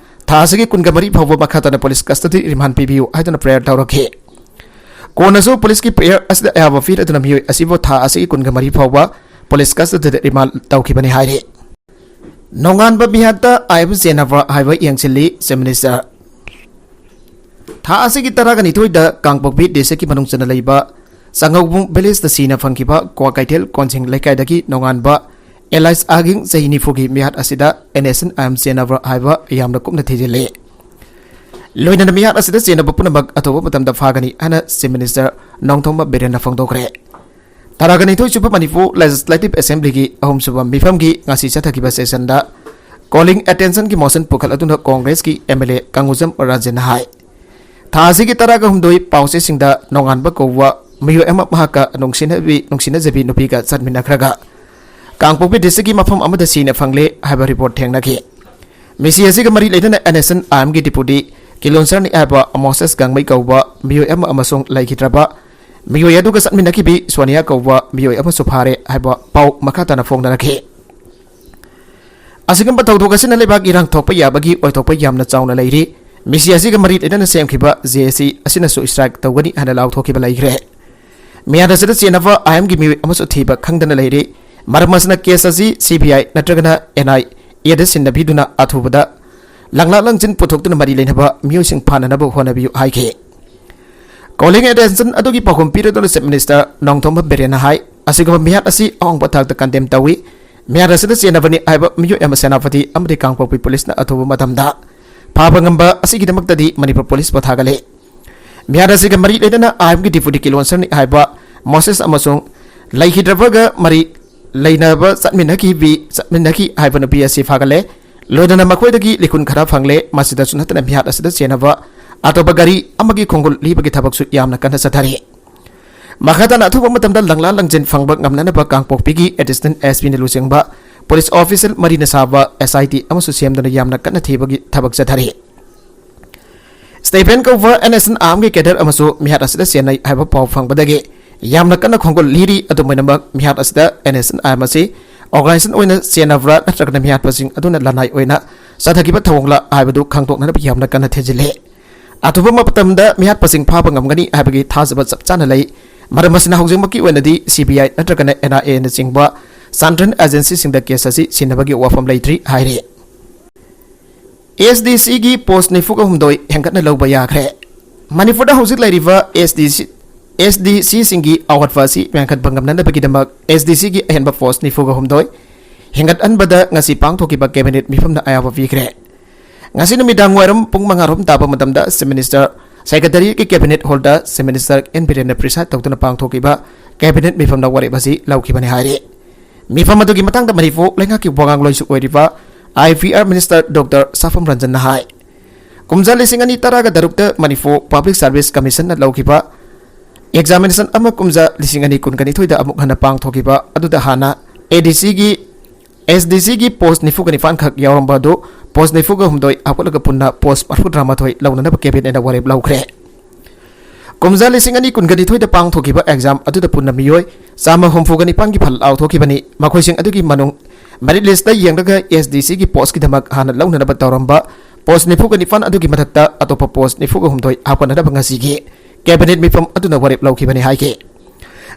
ꯊꯥ ꯑꯁꯤꯒꯤ ꯀꯨꯟꯒ ꯃꯔꯤ ꯐꯥꯎꯕ ꯃꯈꯥ ꯇꯥꯅ police custody remand ꯄꯤꯕꯤꯌꯨ ꯍꯥꯏꯗꯨꯅ prayer ꯇꯧꯔꯛꯈꯤ꯫ ꯀꯣꯟꯅꯁꯨ policeꯀꯤ prayer ꯑꯁꯤꯗ ꯑꯌꯥꯕ ꯄꯤꯔꯗꯨꯅ ꯃꯤꯑꯣꯏ ꯑꯁꯤꯕꯨ ꯊꯥ ꯑꯁꯤꯒꯤ ꯀꯨꯟꯒ ꯃꯔꯤ ꯐꯥꯎꯕ police custodyꯗ remand ꯇꯧꯈꯤꯕꯅꯤ ꯍꯥꯏꯔꯤ꯫ ꯅꯣꯡꯉꯥꯟꯕ ꯃꯤꯍꯥꯠꯇ IM ꯆꯦꯟꯅꯕ ꯍꯥꯏꯕ ꯌꯦꯡꯁꯤꯜꯂꯤ Chief Minister꯫ ꯊꯥ ꯑꯁꯤꯒꯤ ꯇꯔꯥꯒ ꯅꯤꯊꯣꯏꯗ ꯀꯥꯡꯄꯣꯛꯄꯤ districtꯀꯤ ꯃꯅꯨꯡ ꯆꯟꯅ ꯂꯩꯕ ꯆꯥꯉꯧꯕꯨꯡ villageꯇ ꯁꯤꯅ ꯐꯪꯈꯤꯕ ꯀ꯭ꯋꯥꯀꯩꯊꯦꯜ ꯀꯣꯟꯖꯤꯡ ꯂꯩꯀꯥꯏꯗꯒꯤ ꯅꯣꯡꯉꯥꯟꯕ alias ꯑꯥꯒꯤꯡ, ꯆꯍꯤ ꯅꯤꯐꯨꯒꯤ ꯃꯤꯍꯥꯠ ꯑꯁꯤꯗ NSCN-IM ꯆꯦꯟꯅꯕ꯭ꯔꯥ ꯍꯥꯏꯕ ꯌꯥꯝꯅ ꯀꯨꯞꯅ ꯊꯤꯖꯤꯜꯂꯤ꯫ ꯂꯣꯏꯅꯅ ꯃꯤꯍꯥꯠ ꯑꯁꯤꯗ ꯆꯦꯟꯅꯕ ꯄꯨꯝꯅꯃꯛ ꯑꯊꯨꯕ ꯃꯇꯝꯗ ꯐꯥꯒꯅꯤ ꯍꯥꯏꯅ Chief Minister ꯅꯣꯡꯊꯣꯝꯕꯝ ꯕꯤꯔꯦꯟꯅ ꯐꯣꯡꯗꯣꯛꯈ꯭ꯔꯦ꯫ ꯇꯔꯥꯒ ꯅꯤꯊꯣꯏ ꯁꯨꯕ ꯃꯅꯤꯄꯨꯔ Legislative Assemblyꯒꯤ ꯑꯍꯨꯝꯁꯨꯕ ꯃꯤꯐꯝꯒꯤ ꯉꯁꯤ ꯆꯠꯊꯈꯤꯕ sessionꯗ calling attentionꯒꯤ motion ꯄꯨꯈꯠꯂꯗꯨꯅ Congressꯀꯤ MLA ꯀꯪꯒꯨꯖꯝ ꯔꯥꯖꯦꯟꯅ ꯍꯥꯏ, ꯊꯥ ꯑꯁꯤꯒꯤ ꯇꯔꯥꯒ ꯍꯨꯝꯗꯣꯏ ꯄꯥꯎꯆꯦꯁꯤꯡꯗ ꯅꯣꯡꯉꯥꯟꯕ ꯀꯧꯕ ꯃꯤꯑꯣꯏ ꯑꯃ ꯃꯍꯥꯛꯀ ꯅꯨꯡꯁꯤꯅꯕꯤ, ꯅꯨꯡꯁꯤꯅꯖꯕꯤ ꯅꯨꯄꯤꯒ ꯆꯠꯃꯤꯟꯅꯈ꯭ꯔꯒ ꯀꯥꯡꯄꯣꯛꯄꯤ districtꯀꯤ ꯃꯐꯝ ꯑꯃꯗ ꯁꯤꯅ ꯐꯪꯂꯦ ꯍꯥꯏꯕ report ꯊꯦꯡꯅꯈꯤ꯫ ꯃꯤꯁꯤ ꯑꯁꯤꯒ ꯃꯔꯤ ꯂꯩꯅꯅ NSCN-IMꯒꯤ deputy ꯀꯤꯂꯣꯟꯁꯔꯅꯤ ꯍꯥꯏꯕ ꯃꯣꯁꯦꯁ ꯒꯥꯡꯃꯩ ꯀꯧꯕ ꯃꯤꯑꯣꯏ ꯑꯃ ꯑꯃꯁꯨꯡ ꯂꯩꯈꯤꯗ꯭ꯔꯕ ꯃꯤꯑꯣꯏ ꯑꯗꯨꯒ ꯆꯠꯃꯤꯟꯅꯈꯤꯕꯤ ꯁꯣꯅꯤꯌꯥ ꯀꯧꯕ ꯃꯤꯑꯣꯏ ꯑꯃꯁꯨ ꯐꯥꯔꯦ ꯍꯥꯏꯕ ꯄꯥꯎ ꯃꯈꯥ ꯇꯥꯅ ꯐꯣꯡꯅꯔꯛꯈꯤ꯫ ꯑꯁꯤꯒꯨꯝꯕ ꯊꯧꯗꯣꯛ ꯑꯁꯤꯅ ꯂꯩꯕꯥꯛ ꯏꯔꯥꯡ ꯊꯣꯛꯄ ꯌꯥꯕꯒꯤ ꯑꯣꯏꯊꯣꯛꯄ ꯌꯥꯝꯅ ꯆꯥꯎꯅ ꯂꯩꯔꯤ꯫ ꯃꯤꯁꯤ ꯑꯁꯤꯒ ꯃꯔꯤ ꯂꯩꯅꯅ ꯁꯦꯝꯈꯤꯕ JAC ꯑꯁꯤꯅꯁꯨ strike ꯇꯧꯒꯅꯤ ꯍꯥꯏꯅ ꯂꯥꯎꯊꯣꯛꯈꯤꯕ ꯂꯩꯈ꯭ꯔꯦ꯫ ꯃꯤꯍꯥꯠ ꯑꯁꯤꯗ ꯆꯦꯟꯅꯕ IMꯒꯤ ꯃꯤꯑꯣꯏ ꯑꯃꯁꯨ ꯊꯤꯕ ꯈꯪꯗꯅ ꯂꯩꯔꯤ꯫ ꯃꯔꯝ ꯑꯁꯤꯅ case ꯑꯁꯤ CBI ꯅꯠꯇ꯭ꯔꯒꯅ NIAꯗ ꯁꯤꯟꯅꯕꯤꯗꯨꯅ ꯑꯊꯨꯕꯗ ꯂꯪꯂꯥ ꯂꯪꯖꯤꯟ ꯄꯨꯊꯣꯛꯇꯨꯅ ꯃꯔꯤ ꯂꯩꯅꯕ ꯃꯤꯑꯣꯏꯁꯤꯡ ꯐꯥꯅꯅꯕ ꯍꯣꯠꯅꯕꯤꯌꯨ ꯍꯥꯏꯈꯤ꯫ Calling attention ꯑꯗꯨꯒꯤ ꯄꯥꯎꯈꯨꯝ ꯄꯤꯔꯗꯨꯅ Chief Minister ꯅꯣꯡꯊꯣꯝꯕꯝ ꯕꯤꯔꯦꯟꯅ ꯍꯥꯏ, ꯑꯁꯤꯒꯨꯝꯕ ꯃꯤꯍꯥꯠ ꯑꯁꯤ ꯑꯋꯥꯡꯕ ꯊꯥꯛꯇ condemn ꯇꯧꯏ꯫ ꯃꯤꯍꯥꯠ ꯑꯁꯤꯗ ꯆꯦꯟꯅꯕꯅꯤ ꯍꯥꯏꯕ ꯃꯤꯑꯣꯏ ꯑꯃ ꯁꯦꯅꯥꯄꯇꯤ ꯑꯃꯗꯤ ꯀꯥꯡꯄꯣꯛꯄꯤ policeꯅ ꯑꯊꯨꯕ ꯃꯇꯝꯗ ꯐꯥꯕ ꯉꯝꯕ ꯑꯁꯤꯒꯤꯗꯃꯛꯇꯗꯤ ꯃꯅꯤꯄꯨꯔ policeꯄꯨ ꯊꯥꯒꯠꯂꯤ꯫ ꯃꯤꯍꯥꯠ ꯑꯁꯤꯒ ꯃꯔꯤ ꯂꯩꯅꯅ IMꯒꯤ deputy ꯀꯤꯂꯣꯟꯁꯔꯅꯤ ꯍꯥꯏꯕ ꯃꯣꯁꯦꯁ ꯑꯃꯁꯨꯡ ꯂꯩꯈꯤꯗ꯭ꯔꯕꯒ ꯃꯔꯤ ꯂꯩꯅꯕ ꯆꯠꯃꯤꯟꯅꯈꯤꯕꯤ ꯆꯠꯃꯤꯟꯅꯈꯤ ꯍꯥꯏꯕ ꯅꯨꯄꯤ ꯑꯁꯤ ꯐꯥꯒꯠꯂꯦ꯫ ꯂꯣꯏꯅꯅ ꯃꯈꯣꯏꯗꯒꯤ ꯂꯤꯈꯨꯟ ꯈꯔ ꯐꯪꯂꯦ꯫ ꯃꯁꯤꯗꯁꯨ ꯅꯠꯇꯅ ꯃꯤꯍꯥꯠ ꯑꯁꯤꯗ ꯆꯦꯟꯅꯕ ꯑꯇꯣꯞꯄ ꯒꯥꯔꯤ ꯑꯃꯒꯤ ꯈꯣꯡꯒꯨꯜ ꯂꯤꯕꯒꯤ ꯊꯕꯛꯁꯨ ꯌꯥꯝꯅ ꯀꯟꯅ ꯆꯠꯊꯔꯤ꯫ ꯃꯈꯥ ꯇꯥꯅ ꯑꯊꯨꯕ ꯃꯇꯝꯗ ꯂꯪꯂꯥ ꯂꯪꯖꯤꯟ ꯐꯪꯕ ꯉꯝꯅꯅꯕ ꯀꯥꯡꯄꯣꯛꯄꯤꯒꯤ ꯑꯦꯗꯤꯁꯅꯦꯜ ꯑꯦꯁ ꯄꯤꯅ ꯂꯨꯆꯤꯡꯕ ꯄꯨꯂꯤꯁ ꯑꯣꯐꯤꯁꯤꯌꯦꯜ ꯃꯔꯤꯅ ꯁꯥꯕ ꯑꯦꯁ ꯑꯥꯏ ꯇꯤ ꯑꯃꯁꯨ ꯁꯦꯝꯗꯨꯅ ꯌꯥꯝꯅ ꯀꯟꯅ ꯊꯤꯕꯒꯤ ꯊꯕꯛ ꯆꯠꯊꯔꯤ꯫ ꯁ꯭ꯇꯦꯐꯦꯟ ꯀꯧꯕ ꯑꯦꯟ ꯑꯦꯁ ꯑꯦꯟ ꯑꯥꯔꯝꯒꯤ ꯀꯦꯗꯔ ꯑꯃꯁꯨ ꯃꯤꯍꯥꯠ ꯑꯁꯤꯗ ꯆꯦꯟꯅꯩ ꯍꯥꯏꯕ ꯄꯥꯎ ꯐꯪꯕꯗꯒꯤ ꯌꯥꯝꯅ ꯀꯟꯅ ꯈꯣꯡꯒꯨꯜ ꯂꯤꯔꯤ꯫ ꯑꯗꯨꯝ ꯑꯣꯏꯅꯃꯛ, ꯃꯤꯍꯥꯠ ꯑꯁꯤꯗ ꯑꯦꯟ ꯑꯦꯁ ꯑꯦꯟ ꯑꯥꯔꯝ ꯑꯁꯤ ꯑꯣꯔꯒꯅꯥꯏꯖꯦꯁꯟ ꯑꯣꯏꯅ ꯆꯦꯟꯅꯕ꯭ꯔꯥ ꯅꯠꯇ꯭ꯔꯒꯅ ꯃꯤꯍꯥꯠꯄꯁꯤꯡ ꯑꯗꯨꯅ ꯂꯅꯥꯏ ꯑꯣꯏꯅ ꯆꯠꯊꯈꯤꯕ ꯊꯧꯑꯣꯡꯂꯥ ꯍꯥꯏꯕꯗꯨ ꯈꯪꯗꯣꯛꯅꯅꯕ ꯌꯥꯝꯅ ꯀꯟꯅ ꯊꯤꯖꯤꯜꯂꯤ꯫ ꯑꯊꯨꯕ ꯃꯇꯝꯗ ꯃꯤꯍꯥꯠꯄꯁꯤꯡ ꯐꯥꯕ ꯉꯝꯒꯅꯤ ꯍꯥꯏꯕꯒꯤ ꯊꯥꯖꯕ ꯆꯞ ꯆꯥꯅ ꯂꯩ꯫ ꯃꯔꯝ ꯑꯁꯤꯅ ꯍꯧꯖꯤꯛꯃꯛꯀꯤ ꯑꯣꯏꯅꯗꯤ ꯁꯤ ꯕꯤ ꯑꯥꯏ ꯅꯠꯇ꯭ꯔꯒꯅ ꯑꯦꯟ ꯑꯥꯏ ꯑꯦꯅꯆꯤꯡꯕ ꯁꯦꯟꯇ꯭ꯔꯦꯜ ꯑꯦꯖꯦꯟꯁꯤꯁꯤꯡꯗ ꯀꯦꯁ ꯑꯁꯤ ꯁꯤꯟꯅꯕꯒꯤ ꯋꯥꯐꯝ ꯂꯩꯇ꯭ꯔꯤ ꯍꯥꯏꯔꯤ꯫ ꯑꯦꯁ ꯗꯤ ꯁꯤꯒꯤ ꯄꯣꯁ ꯅꯤꯐꯨꯒ ꯍꯨꯝꯗꯣꯏ ꯍꯦꯟꯒꯠꯅ ꯂꯧꯕ ꯌꯥꯈ꯭ꯔꯦ꯫ ꯃꯅꯤꯄꯨꯔꯗ ꯍꯧꯖꯤꯛ ꯂꯩꯔꯤꯕ ꯑꯦꯁ ꯗꯤ ꯁꯤ, ꯑꯦꯁ ꯗꯤ ꯁꯤꯁꯤꯡꯒꯤ ꯑꯋꯥꯠꯄ ꯑꯁꯤ ꯃꯦꯟꯈꯠꯄ ꯉꯝꯅꯅꯕꯒꯤꯗꯃꯛ ꯑꯦꯁ ꯗꯤ ꯁꯤꯒꯤ ꯑꯍꯦꯟꯕ ꯄꯣꯁ ꯅꯤꯐꯨꯒ ꯍꯨꯝꯗꯣꯏ ꯍꯦꯟꯒꯠꯍꯟꯕꯗ ꯉꯁꯤ ꯄꯥꯡꯊꯣꯛꯈꯤꯕ ꯀꯦꯕꯤꯅꯦꯠ ꯃꯤꯐꯝꯅ ꯑꯌꯥꯕ ꯄꯤꯈ꯭ꯔꯦ꯫ ꯉꯁꯤ ꯅꯨꯃꯤꯗꯥꯡ ꯋꯥꯏꯔꯝ ꯄꯨꯡ ꯃꯉꯥ ꯔꯣꯝ ꯇꯥꯕ ꯃꯇꯝꯗ ꯆꯤꯐ ꯃꯤꯅꯤꯁꯇꯔ ꯁꯦꯀ꯭ꯔꯦꯇꯔꯤꯒꯤ ꯀꯦꯕꯤꯅꯦꯠ ꯍꯣꯜꯗ ꯆꯤꯐ ꯃꯤꯅꯤꯁꯇꯔ ꯑꯦꯟ ꯕꯤꯔꯦꯟꯅ ꯄ꯭ꯔꯤꯁꯥꯏꯗ ꯇꯧꯗꯨꯅ ꯄꯥꯡꯊꯣꯛꯈꯤꯕ ꯀꯦꯕꯤꯅꯦꯠ ꯃꯤꯐꯝꯗ ꯋꯥꯔꯦꯞ ꯑꯁꯤ ꯂꯧꯈꯤꯕꯅꯤ ꯍꯥꯏꯔꯤ꯫ ꯃꯤꯐꯝ ꯑꯗꯨꯒꯤ ꯃꯇꯥꯡꯗ ꯃꯅꯤꯄꯨꯔ ꯂꯩꯉꯥꯛꯀꯤ ꯋꯥꯉꯥꯡꯂꯣꯏꯁꯨ ꯑꯣꯏꯔꯤꯕ I P R minister doctor Sapam ꯔꯟꯖꯟꯅ ꯍꯥꯏ, ꯀꯨꯝꯖꯥ ꯂꯤꯁꯤꯡ ꯑꯅꯤ ꯇꯔꯥꯒ ꯇꯔꯨꯛꯇ ꯃꯅꯤꯄꯨꯔ ꯄꯕ꯭ꯂꯤꯛ ꯁꯥꯔꯚꯤꯁ ꯀꯃꯤꯁꯟꯅ ꯂꯧꯈꯤꯕ ꯑꯦꯛꯖꯥꯃꯤꯅꯦꯁꯟ ꯑꯃ ꯀꯨꯝꯖꯥ ꯂꯤꯁꯤꯡ ꯑꯅꯤ ꯀꯨꯟꯒ ꯅꯤꯊꯣꯏꯗ ꯑꯃꯨꯛ ꯍꯟꯅ ꯄꯥꯡꯊꯣꯛꯈꯤꯕ ꯑꯗꯨꯗ ꯍꯥꯟꯅ ꯑꯦ ꯗꯤ ꯁꯤꯒꯤ, ꯑꯦꯁ ꯗꯤ ꯁꯤꯒꯤ ꯄꯣꯁ ꯅꯤꯐꯨꯒ ꯅꯤꯄꯥꯟ ꯈꯛ ꯌꯥꯎꯔꯝꯕ ꯑꯗꯨ ꯄꯣꯁ ꯅꯤꯐꯨꯒ ꯍꯨꯝꯗꯣꯏ ꯍꯥꯞꯀꯠꯂꯒ ꯄꯨꯟꯅ ꯄꯣꯁ ꯃꯔꯤꯐꯨꯇꯔꯥꯃꯥꯊꯣꯏ ꯂꯧꯅꯅꯕ ꯀꯦꯕꯤꯅꯦꯠꯅ ꯋꯥꯔꯦꯞ ꯂꯧꯈ꯭ꯔꯦ꯫ ꯀꯨꯝꯖꯥ ꯂꯤꯁꯤꯡ ꯑꯅꯤ ꯀꯨꯟꯒ ꯅꯤꯊꯣꯏꯗ ꯄꯥꯡꯊꯣꯛꯈꯤꯕ ꯑꯦꯛꯖꯥꯝ ꯑꯗꯨꯗ ꯄꯨꯟꯅ ꯃꯤꯑꯣꯏ ꯆꯥꯝꯃ ꯍꯨꯝꯐꯨꯒ ꯅꯤꯄꯥꯟꯒꯤ ꯐꯜ ꯂꯥꯎꯊꯣꯛꯈꯤꯕꯅꯤ꯫ ꯃꯈꯣꯏꯁꯤꯡ ꯑꯗꯨꯒꯤ ꯃꯅꯨꯡ ꯃꯦꯔꯤꯠ ꯂꯤꯁꯇ ꯌꯦꯡꯂꯒ ꯑꯦꯁ ꯗꯤ ꯁꯤꯒꯤ ꯄꯣꯁꯀꯤꯗꯃꯛ ꯍꯥꯟꯅ ꯂꯧꯅꯅꯕ ꯇꯧꯔꯝꯕ ꯄꯣꯁ ꯅꯤꯐꯨꯒ ꯅꯤꯄꯥꯟ ꯑꯗꯨꯒꯤ ꯃꯊꯛꯇ ꯑꯇꯣꯞꯄ ꯄꯣꯁ ꯅꯤꯐꯨꯒ ꯍꯨꯝꯗꯣꯏ ꯍꯥꯞꯀꯠꯅꯅꯕ ꯉꯁꯤꯒꯤ ꯀꯦꯕꯤꯅꯦꯠ ꯃꯤꯐꯝ ꯑꯗꯨꯅ ꯋꯥꯔꯦꯞ ꯂꯧꯈꯤꯕꯅꯤ ꯍꯥꯏꯈꯤ꯫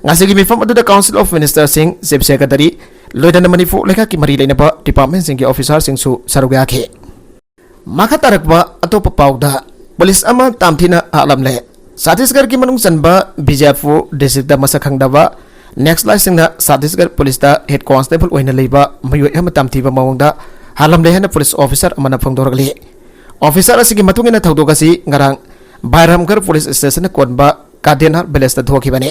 ꯉꯁꯤꯒꯤ ꯃꯤꯐꯝ ꯑꯗꯨꯗ ꯀꯥꯎꯟꯁꯤꯜ ꯑꯣꯐ ꯃꯤꯅꯤꯁꯇꯔꯁꯤꯡ, ꯆꯤꯐ ꯁꯦꯀ꯭ꯔꯦꯇꯔꯤ, ꯂꯣꯏꯅꯅ ꯃꯅꯤꯄꯨꯔ ꯂꯩꯉꯥꯛꯀꯤ ꯃꯔꯤ ꯂꯩꯅꯕ ꯗꯤꯄꯥꯔꯠꯃꯦꯟꯁꯤꯡꯒꯤ ꯑꯣꯐꯤꯁꯥꯔꯁꯤꯡꯁꯨ ꯁꯔꯨꯛ ꯌꯥꯈꯤ꯫ ꯃꯈꯥ ꯇꯥꯔꯛꯄ ꯑꯇꯣꯞꯄ ꯄꯥꯎꯗ, ꯄꯨꯂꯤꯁ ꯑꯃ ꯇꯥꯝꯊꯤꯅ ꯍꯥꯠꯂꯝꯂꯦ꯫ ꯆꯇꯤꯁꯒꯔꯒꯤ ꯃꯅꯨꯡ ꯆꯟꯕ ꯕꯤꯖꯥꯄꯨꯔ ꯗꯤꯁꯇ꯭ꯔꯤꯛꯇ ꯃꯁꯛ ꯈꯪꯗꯕ ꯅꯦꯛꯁꯂꯥꯏꯠꯁꯤꯡꯅ ꯆꯇꯤꯁꯒꯔ ꯄꯨꯂꯤꯁꯇ ꯍꯦꯗ ꯀꯣꯟꯁꯇꯦꯕꯜ ꯑꯣꯏꯅ ꯂꯩꯕ ꯃꯤꯑꯣꯏ ꯑꯃ ꯇꯥꯝꯊꯤꯕ ꯃꯑꯣꯡꯗ ꯍꯥꯠꯂꯝꯂꯦ ꯍꯥꯏꯅ ꯄꯨꯂꯤꯁ ꯑꯣꯐꯤꯁꯥꯔ ꯑꯃꯅ ꯐꯣꯡꯗꯣꯔꯛꯂꯤ꯫ ꯑꯣꯐꯤꯁꯥꯔ ꯑꯁꯤꯒꯤ ꯃꯇꯨꯡ ꯏꯟꯅ ꯊꯧꯗꯣꯛ ꯑꯁꯤ ꯉꯔꯥꯡ ꯕꯥꯏꯔꯝꯒꯔ ꯄꯨꯂꯤꯁ ꯁ꯭ꯇꯦꯁꯟꯅ ꯀꯣꯟꯕ ꯀꯥꯗꯦꯅꯥꯔ ꯚꯤꯂꯦꯖꯇ ꯊꯣꯛꯈꯤꯕꯅꯤ꯫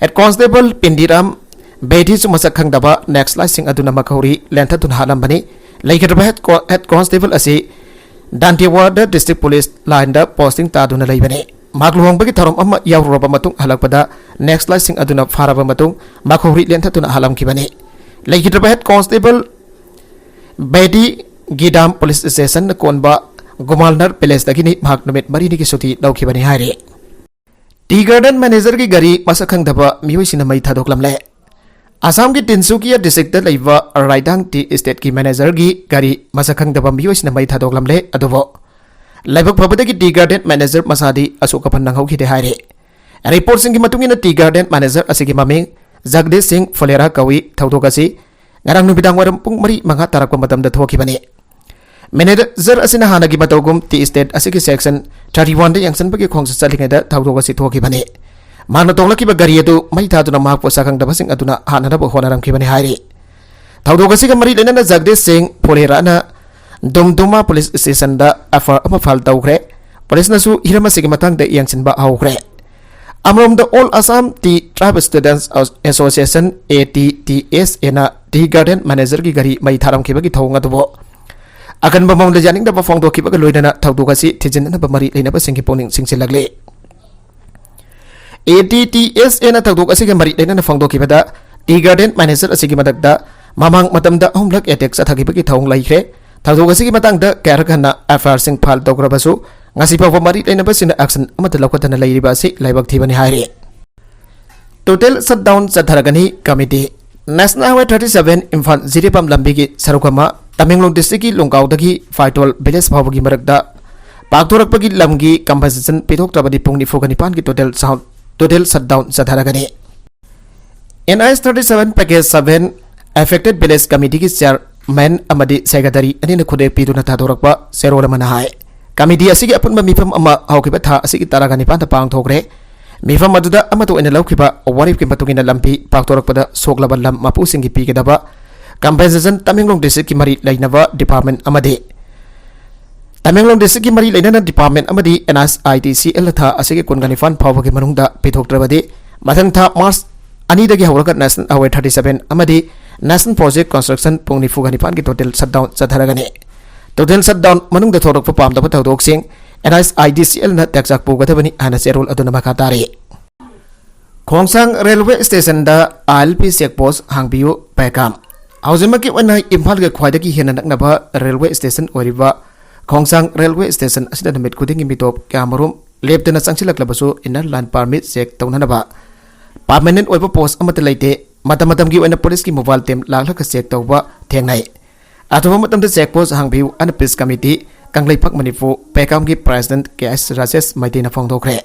ꯍꯦꯗ ꯀꯣꯟꯁꯇꯦꯕꯜ ꯄꯤꯟꯗꯤꯔꯥꯝ ꯕꯦꯗꯤꯁꯨ ꯃꯁꯛ ꯈꯪꯗꯕ ꯅꯦꯛꯁꯂꯥꯏꯠꯁꯤꯡ ꯑꯗꯨꯅ ꯃꯈꯧꯔꯤ ꯂꯦꯟꯊꯠꯇꯨꯅ ꯍꯥꯠꯂꯝꯕꯅꯤ꯫ ꯂꯩꯈꯤꯗ꯭ꯔꯕ ꯍꯦꯗ ꯀꯣ-, ꯍꯦꯗ ꯀꯣꯟꯁꯇꯦꯕꯜ ꯑꯁꯤ ꯗꯥꯟꯇꯦꯋꯥꯔꯗ ꯗꯤꯁꯇ꯭ꯔꯤꯛ ꯄꯨꯂꯤꯁ ꯂꯥꯏꯟꯗ ꯄꯣꯁꯇꯤꯡ ꯇꯥꯗꯨꯅ ꯂꯩꯕꯅꯤ꯫ ꯃꯍꯥꯛ ꯂꯨꯍꯣꯡꯕꯒꯤ ꯊꯧꯔꯝ ꯑꯃ ꯌꯥꯎꯔꯨꯔꯕ ꯃꯇꯨꯡ ꯍꯜꯂꯛꯄꯗ ꯅꯦꯛꯁꯂꯥꯏꯠꯁꯤꯡ ꯑꯗꯨꯅ ꯐꯥꯔꯕ ꯃꯇꯨꯡ ꯃꯈꯧꯔꯤ ꯂꯦꯟꯊꯠꯇꯨꯅ ꯍꯥꯠꯂꯝꯈꯤꯕꯅꯤ꯫ ꯂꯩꯈꯤꯗ꯭ꯔꯕ ꯍꯦꯗ ꯀꯣꯟꯁꯇꯦꯕꯜ ꯕꯦꯗꯤ ꯒꯤꯗꯥꯝ ꯄꯨꯂꯤꯁ ꯁ꯭ꯇꯦꯁꯟꯅ ꯀꯣꯟꯕ ꯒꯨꯃꯥꯜꯅꯔ ꯄꯦꯂꯦꯁꯇꯒꯤꯅꯤ꯫ ꯃꯍꯥꯛ ꯅꯨꯃꯤꯠ ꯃꯔꯤꯅꯤꯒꯤ ꯁꯨꯇꯤ ꯂꯧꯈꯤꯕꯅꯤ ꯍꯥꯏꯔꯤ꯫ ꯇꯤ ꯒꯥꯔꯗꯦꯟ ꯃꯦꯅꯦꯖꯔꯒꯤ ꯒꯥꯔꯤ ꯃꯁꯛ ꯈꯪꯗꯕ ꯃꯤꯑꯣꯏꯁꯤꯡꯅ ꯃꯩ ꯊꯥꯗꯣꯛꯂꯝꯂꯦ꯫ ꯑꯁꯥꯝꯒꯤ ꯇꯤꯟꯁꯨꯀꯤꯌꯥ ꯗꯤꯁꯇ꯭ꯔꯤꯛꯇ ꯂꯩꯕ ꯔꯥꯏꯗꯥꯡ ꯇꯤ ꯏꯁꯇꯦꯠꯀꯤ ꯃꯦꯅꯦꯖꯔꯒꯤ ꯒꯥꯔꯤ ꯃꯁꯛ ꯈꯪꯗꯕ ꯃꯤꯑꯣꯏꯁꯤꯡꯅ ꯃꯩ ꯊꯥꯗꯣꯛꯂꯝꯂꯦ꯫ ꯑꯗꯨꯕꯨ ꯂꯥꯏꯕꯛ ꯐꯕꯗꯒꯤ ꯇꯤ ꯒꯥꯔꯗꯦꯟ ꯃꯦꯅꯦꯖꯔ ꯃꯁꯥꯗꯤ ꯑꯁꯣꯛ ꯑꯄꯟ ꯅꯪꯍꯧꯈꯤꯗꯦ ꯍꯥꯏꯔꯤ꯫ ꯔꯤꯄꯣꯔꯠꯁꯤꯡꯒꯤ ꯃꯇꯨꯡ ꯏꯟꯅ ꯇꯤ ꯒꯥꯔꯗꯦꯟ ꯃꯦꯅꯦꯖꯔ ꯑꯁꯤꯒꯤ ꯃꯃꯤꯡ ꯖꯒꯗꯤꯁ ꯁꯤꯡ ꯐꯨꯂꯦꯔꯥ ꯀꯧꯏ꯫ ꯊꯧꯗꯣꯛ ꯑꯁꯤ ꯉꯔꯥꯡ ꯅꯨꯃꯤꯗꯥꯡ ꯋꯥꯏꯔꯝ ꯄꯨꯡ ꯃꯔꯤ ꯃꯉꯥ ꯇꯥꯔꯛꯄ ꯃꯇꯝꯗ ꯊꯣꯛꯈꯤꯕꯅꯤ꯫ ꯃꯦꯅꯦꯖꯔ ꯑꯁꯤꯅ ꯍꯥꯟꯅꯒꯤ ꯃꯇꯧꯒꯨꯝ ꯇꯤ ꯏꯁꯇꯦꯠ ꯑꯁꯤꯒꯤ ꯁꯦꯛꯁꯟ ꯊꯥꯔꯇꯤ ꯋꯥꯟꯗ ꯌꯦꯡꯁꯤꯟꯕꯒꯤ ꯈꯣꯡꯆꯠ ꯆꯠꯂꯤꯉꯩꯗ ꯊꯧꯗꯣꯛ ꯑꯁꯤ ꯊꯣꯛꯈꯤꯕꯅꯤ꯫ ꯃꯍꯥꯛꯅ ꯇꯣꯡꯂꯛꯈꯤꯕ ꯒꯥꯔꯤ ꯑꯗꯨ ꯃꯩ ꯊꯥꯗꯨꯅ ꯃꯍꯥꯛꯄꯨ ꯁꯛꯈꯪꯗꯕꯁꯤꯡ ꯑꯗꯨꯅ ꯍꯥꯠꯅꯅꯕ ꯍꯣꯠꯅꯔꯝꯈꯤꯕꯅꯤ ꯍꯥꯏꯔꯤ꯫ ꯊꯧꯗꯣꯛ ꯑꯁꯤꯒ ꯃꯔꯤ ꯂꯩꯅꯅ ꯖꯒꯗꯤꯁ ꯁꯤꯡ ꯐꯨꯂꯦꯔꯥꯅ ꯗꯨꯝꯗꯨꯃꯥ ꯄꯨꯂꯤꯁ ꯁ꯭ꯇꯦꯁꯟꯗ ꯑꯦꯐ ꯑꯥꯏ ꯑꯥꯔ ꯑꯃ ꯐꯥꯏꯜ ꯇꯧꯈ꯭ꯔꯦ꯫ ꯄꯨꯂꯤꯁꯅꯁꯨ ꯍꯤꯔꯝ ꯑꯁꯤꯒꯤ ꯃꯇꯥꯡꯗ ꯌꯦꯡꯁꯤꯟꯕ ꯍꯧꯈ꯭ꯔꯦ꯫ ꯑꯃꯔꯣꯝꯗ, all Assam tea tribe students association, A T T S N T garden ꯃꯦꯅꯦꯖꯔꯒꯤ ꯒꯥꯔꯤ ꯃꯩ ꯊꯥꯔꯝꯈꯤꯕꯒꯤ ꯊꯧꯑꯣꯡ ꯑꯗꯨꯕꯨ ꯑꯀꯟꯕ ꯃꯑꯣꯡꯗ ꯌꯥꯅꯤꯡꯗꯕ ꯐꯣꯡꯗꯣꯛꯈꯤꯕꯒ ꯂꯣꯏꯅꯅ ꯊꯧꯗꯣꯛ ꯑꯁꯤ ꯊꯤꯖꯤꯟꯅꯅꯕ ꯃꯔꯤ ꯂꯩꯅꯕꯁꯤꯡꯒꯤ ꯄꯨꯛꯅꯤꯡ ꯆꯤꯡꯁꯤꯜꯂꯛꯂꯤ꯫ ꯑꯦ ꯇꯤ ꯇꯤ ꯑꯦꯁ ꯑꯦꯅ ꯊꯧꯗꯣꯛ ꯑꯁꯤꯒ ꯃꯔꯤ ꯂꯩꯅꯅ ꯐꯣꯡꯗꯣꯛꯈꯤꯕꯗ, ꯇꯤ ꯒꯥꯔꯗꯦꯟ ꯃꯦꯅꯦꯖꯔ ꯑꯁꯤꯒꯤ ꯃꯊꯛꯇ ꯃꯃꯥꯡ ꯃꯇꯝꯗ ꯑꯍꯨꯝꯂꯛ ꯑꯦꯇꯦꯛ ꯆꯠꯊꯈꯤꯕꯒꯤ ꯊꯧꯑꯣꯡ ꯂꯩꯈ꯭ꯔꯦ꯫ ꯊꯧꯗꯣꯛ ꯑꯁꯤꯒꯤ ꯃꯇꯥꯡꯗ ꯀꯌꯥꯔꯛ ꯍꯟꯅ ꯑꯦꯐ ꯑꯥꯏ ꯑꯥꯔꯁꯤꯡ ꯐꯥꯏꯜ ꯇꯧꯈ꯭ꯔꯕꯁꯨ, ꯉꯁꯤ ꯐꯥꯎꯕ ꯃꯔꯤ ꯂꯩꯅꯕꯁꯤꯡꯅ ꯑꯦꯛꯁꯟ ꯑꯃꯠꯇ ꯂꯧꯈꯠꯇꯅ ꯂꯩꯔꯤꯕ ꯑꯁꯤ ꯂꯥꯏꯕꯛ ꯊꯤꯕꯅꯤ ꯍꯥꯏꯔꯤ꯫ ꯇꯣꯇꯦꯜ ꯁꯠꯗꯥꯎꯟ ꯆꯠꯊꯔꯒꯅꯤ꯫ Committee. National highway thirty seven Imphal Jiribam ꯂꯝꯕꯤꯒꯤ ꯁꯔꯨꯛ ꯑꯃ ꯇꯃꯦꯡꯂꯣꯡ ꯗꯤꯁꯇ꯭ꯔꯤꯛꯀꯤ ꯂꯨꯡꯒꯥꯎꯗꯒꯤ ꯐꯥꯏꯇꯣꯜ ꯚꯤꯂꯦꯖ ꯐꯥꯎꯕꯒꯤ ꯃꯔꯛꯇ ꯄꯥꯛꯊꯣꯔꯛꯄꯒꯤ ꯂꯝꯒꯤ ꯀꯝꯄꯦꯟꯁꯦꯁꯟ ꯄꯤꯊꯣꯛꯇ꯭ꯔꯕꯗꯤ ꯄꯨꯡ ꯅꯤꯐꯨꯒ ꯅꯤꯄꯥꯟꯒꯤ ꯇꯣꯇꯦꯜ ꯁꯥꯎꯟ, ꯇꯣꯇꯦꯜ ꯁꯠꯗꯥꯎꯟ ꯆꯠꯊꯔꯒꯅꯤ꯫ N H thirty seven package seven affected village ꯀꯃꯤꯇꯤꯒꯤ ꯆꯤꯌꯥꯔꯃꯦꯟ ꯑꯃꯗꯤ ꯁꯦꯀ꯭ꯔꯦꯇꯔꯤ ꯑꯅꯤꯅ ꯈꯨꯗꯣꯜ ꯄꯤꯗꯨꯅ ꯊꯥꯗꯣꯔꯛꯄ ꯆꯦꯔꯣꯜ ꯑꯃꯅ ꯍꯥꯏ, ꯀꯃꯤꯇꯤ ꯑꯁꯤꯒꯤ ꯑꯄꯨꯟꯕ ꯃꯤꯐꯝ ꯑꯃ ꯍꯧꯈꯤꯕ ꯊꯥ ꯑꯁꯤꯒꯤ ꯇꯔꯥꯒ ꯅꯤꯄꯥꯟꯗ ꯄꯥꯡꯊꯣꯛꯈ꯭ꯔꯦ꯫ ꯃꯤꯐꯝ ꯑꯗꯨꯗ ꯑꯃꯠꯇ ꯑꯣꯏꯅ ꯂꯧꯈꯤꯕ ꯋꯥꯔꯦꯞꯀꯤ ꯃꯇꯨꯡ ꯏꯟꯅ ꯂꯝꯕꯤ ꯄꯥꯛꯊꯣꯔꯛꯄꯗ ꯁꯣꯛꯂꯕ ꯂꯝ ꯃꯄꯨꯁꯤꯡꯒꯤ ꯄꯤꯒꯗꯕ ꯀꯝꯄꯦꯟꯁꯦꯁꯟ ꯇꯃꯦꯡꯂꯣꯡ ꯗꯤꯁꯇ꯭ꯔꯤꯛꯀꯤ ꯃꯔꯤ ꯂꯩꯅꯕ ꯗꯤꯄꯥꯔꯠꯃꯦꯟ ꯑꯃꯗꯤ ꯇꯃꯦꯡꯂꯣꯡ ꯗꯤꯁꯇ꯭ꯔꯤꯛꯀꯤ ꯃꯔꯤ ꯂꯩꯅꯅ ꯗꯤꯄꯥꯔꯠꯃꯦꯟ ꯑꯃꯗꯤ N I T C L ꯊꯥ ꯑꯁꯤꯒꯤ ꯀꯨꯟꯒ ꯅꯤꯄꯥꯟ ꯐꯥꯎꯕꯒꯤ ꯃꯅꯨꯡꯗ ꯄꯤꯊꯣꯛꯇ꯭ꯔꯕꯗꯤ ꯃꯊꯪ ꯊꯥ ꯃꯥꯔꯆ ꯑꯅꯤꯗꯒꯤ ꯍꯧꯔꯒ National Highway thirty seven ꯑꯃꯗꯤ National Project Construction ꯄꯨꯡ ꯅꯤꯐꯨꯒ ꯅꯤꯄꯥꯟꯒꯤ total shutdown ꯆꯠꯊꯔꯒꯅꯤ꯫ Total shutdown ꯃꯅꯨꯡꯗ ꯊꯣꯛꯂꯛꯄ ꯄꯥꯝꯗꯕ ꯊꯧꯗꯣꯛꯁꯤꯡ N H I D C L ꯅ ꯇꯦꯛꯆꯥꯛ ꯄꯨꯒꯗꯕꯅꯤ ꯍꯥꯏꯅ ꯆꯦꯔꯣꯜ ꯑꯗꯨꯅ ꯃꯈꯥ ꯇꯥꯔꯤ꯫ ꯈꯣꯡꯁꯥꯡ railway station the I L P check post ꯍꯥꯡꯕꯤꯌꯨ, ꯄꯦꯀꯥꯝ꯫ ꯍꯧꯖꯤꯛꯃꯛꯀꯤ ꯑꯣꯏꯅ ꯏꯝꯐꯥꯜꯒ ꯈ꯭ꯋꯥꯏꯗꯒꯤ ꯍꯦꯟꯅ ꯅꯛꯅꯕ railway station ꯑꯣꯏꯔꯤꯕ ꯈꯣꯡꯁꯥꯡ railway station ꯑꯁꯤꯗ ꯅꯨꯃꯤꯠ ꯈꯨꯗꯤꯡꯒꯤ ꯃꯤꯇꯣꯞ ꯀꯌꯥꯃꯔꯨꯝ ꯂꯦꯞꯇꯅ ꯆꯪꯁꯤꯜꯂꯛꯂꯕꯁꯨ inner line permit check ꯇꯧꯅꯅꯕ permanent ꯑꯣꯏꯕ post ꯑꯃꯠꯇ ꯂꯩꯇꯦ꯫ ꯃꯇꯝ ꯃꯇꯝꯒꯤ ꯑꯣꯏꯅ ꯄꯨꯂꯤꯁꯀꯤ mobile team ꯂꯥꯛꯂꯒ check ꯇꯧꯕ ꯊꯦꯡꯅꯩ꯫ ꯑꯊꯨꯕ ꯃꯇꯝꯗ check post ꯍꯥꯡꯕꯤꯌꯨ ꯍꯥꯏꯅ Peace Committee Kangleipak Manipur ꯄꯦꯀꯥꯝꯒꯤ president K S Rajesh ꯃꯩꯇꯩꯅ ꯐꯣꯡꯗꯣꯛꯈ꯭ꯔꯦ꯫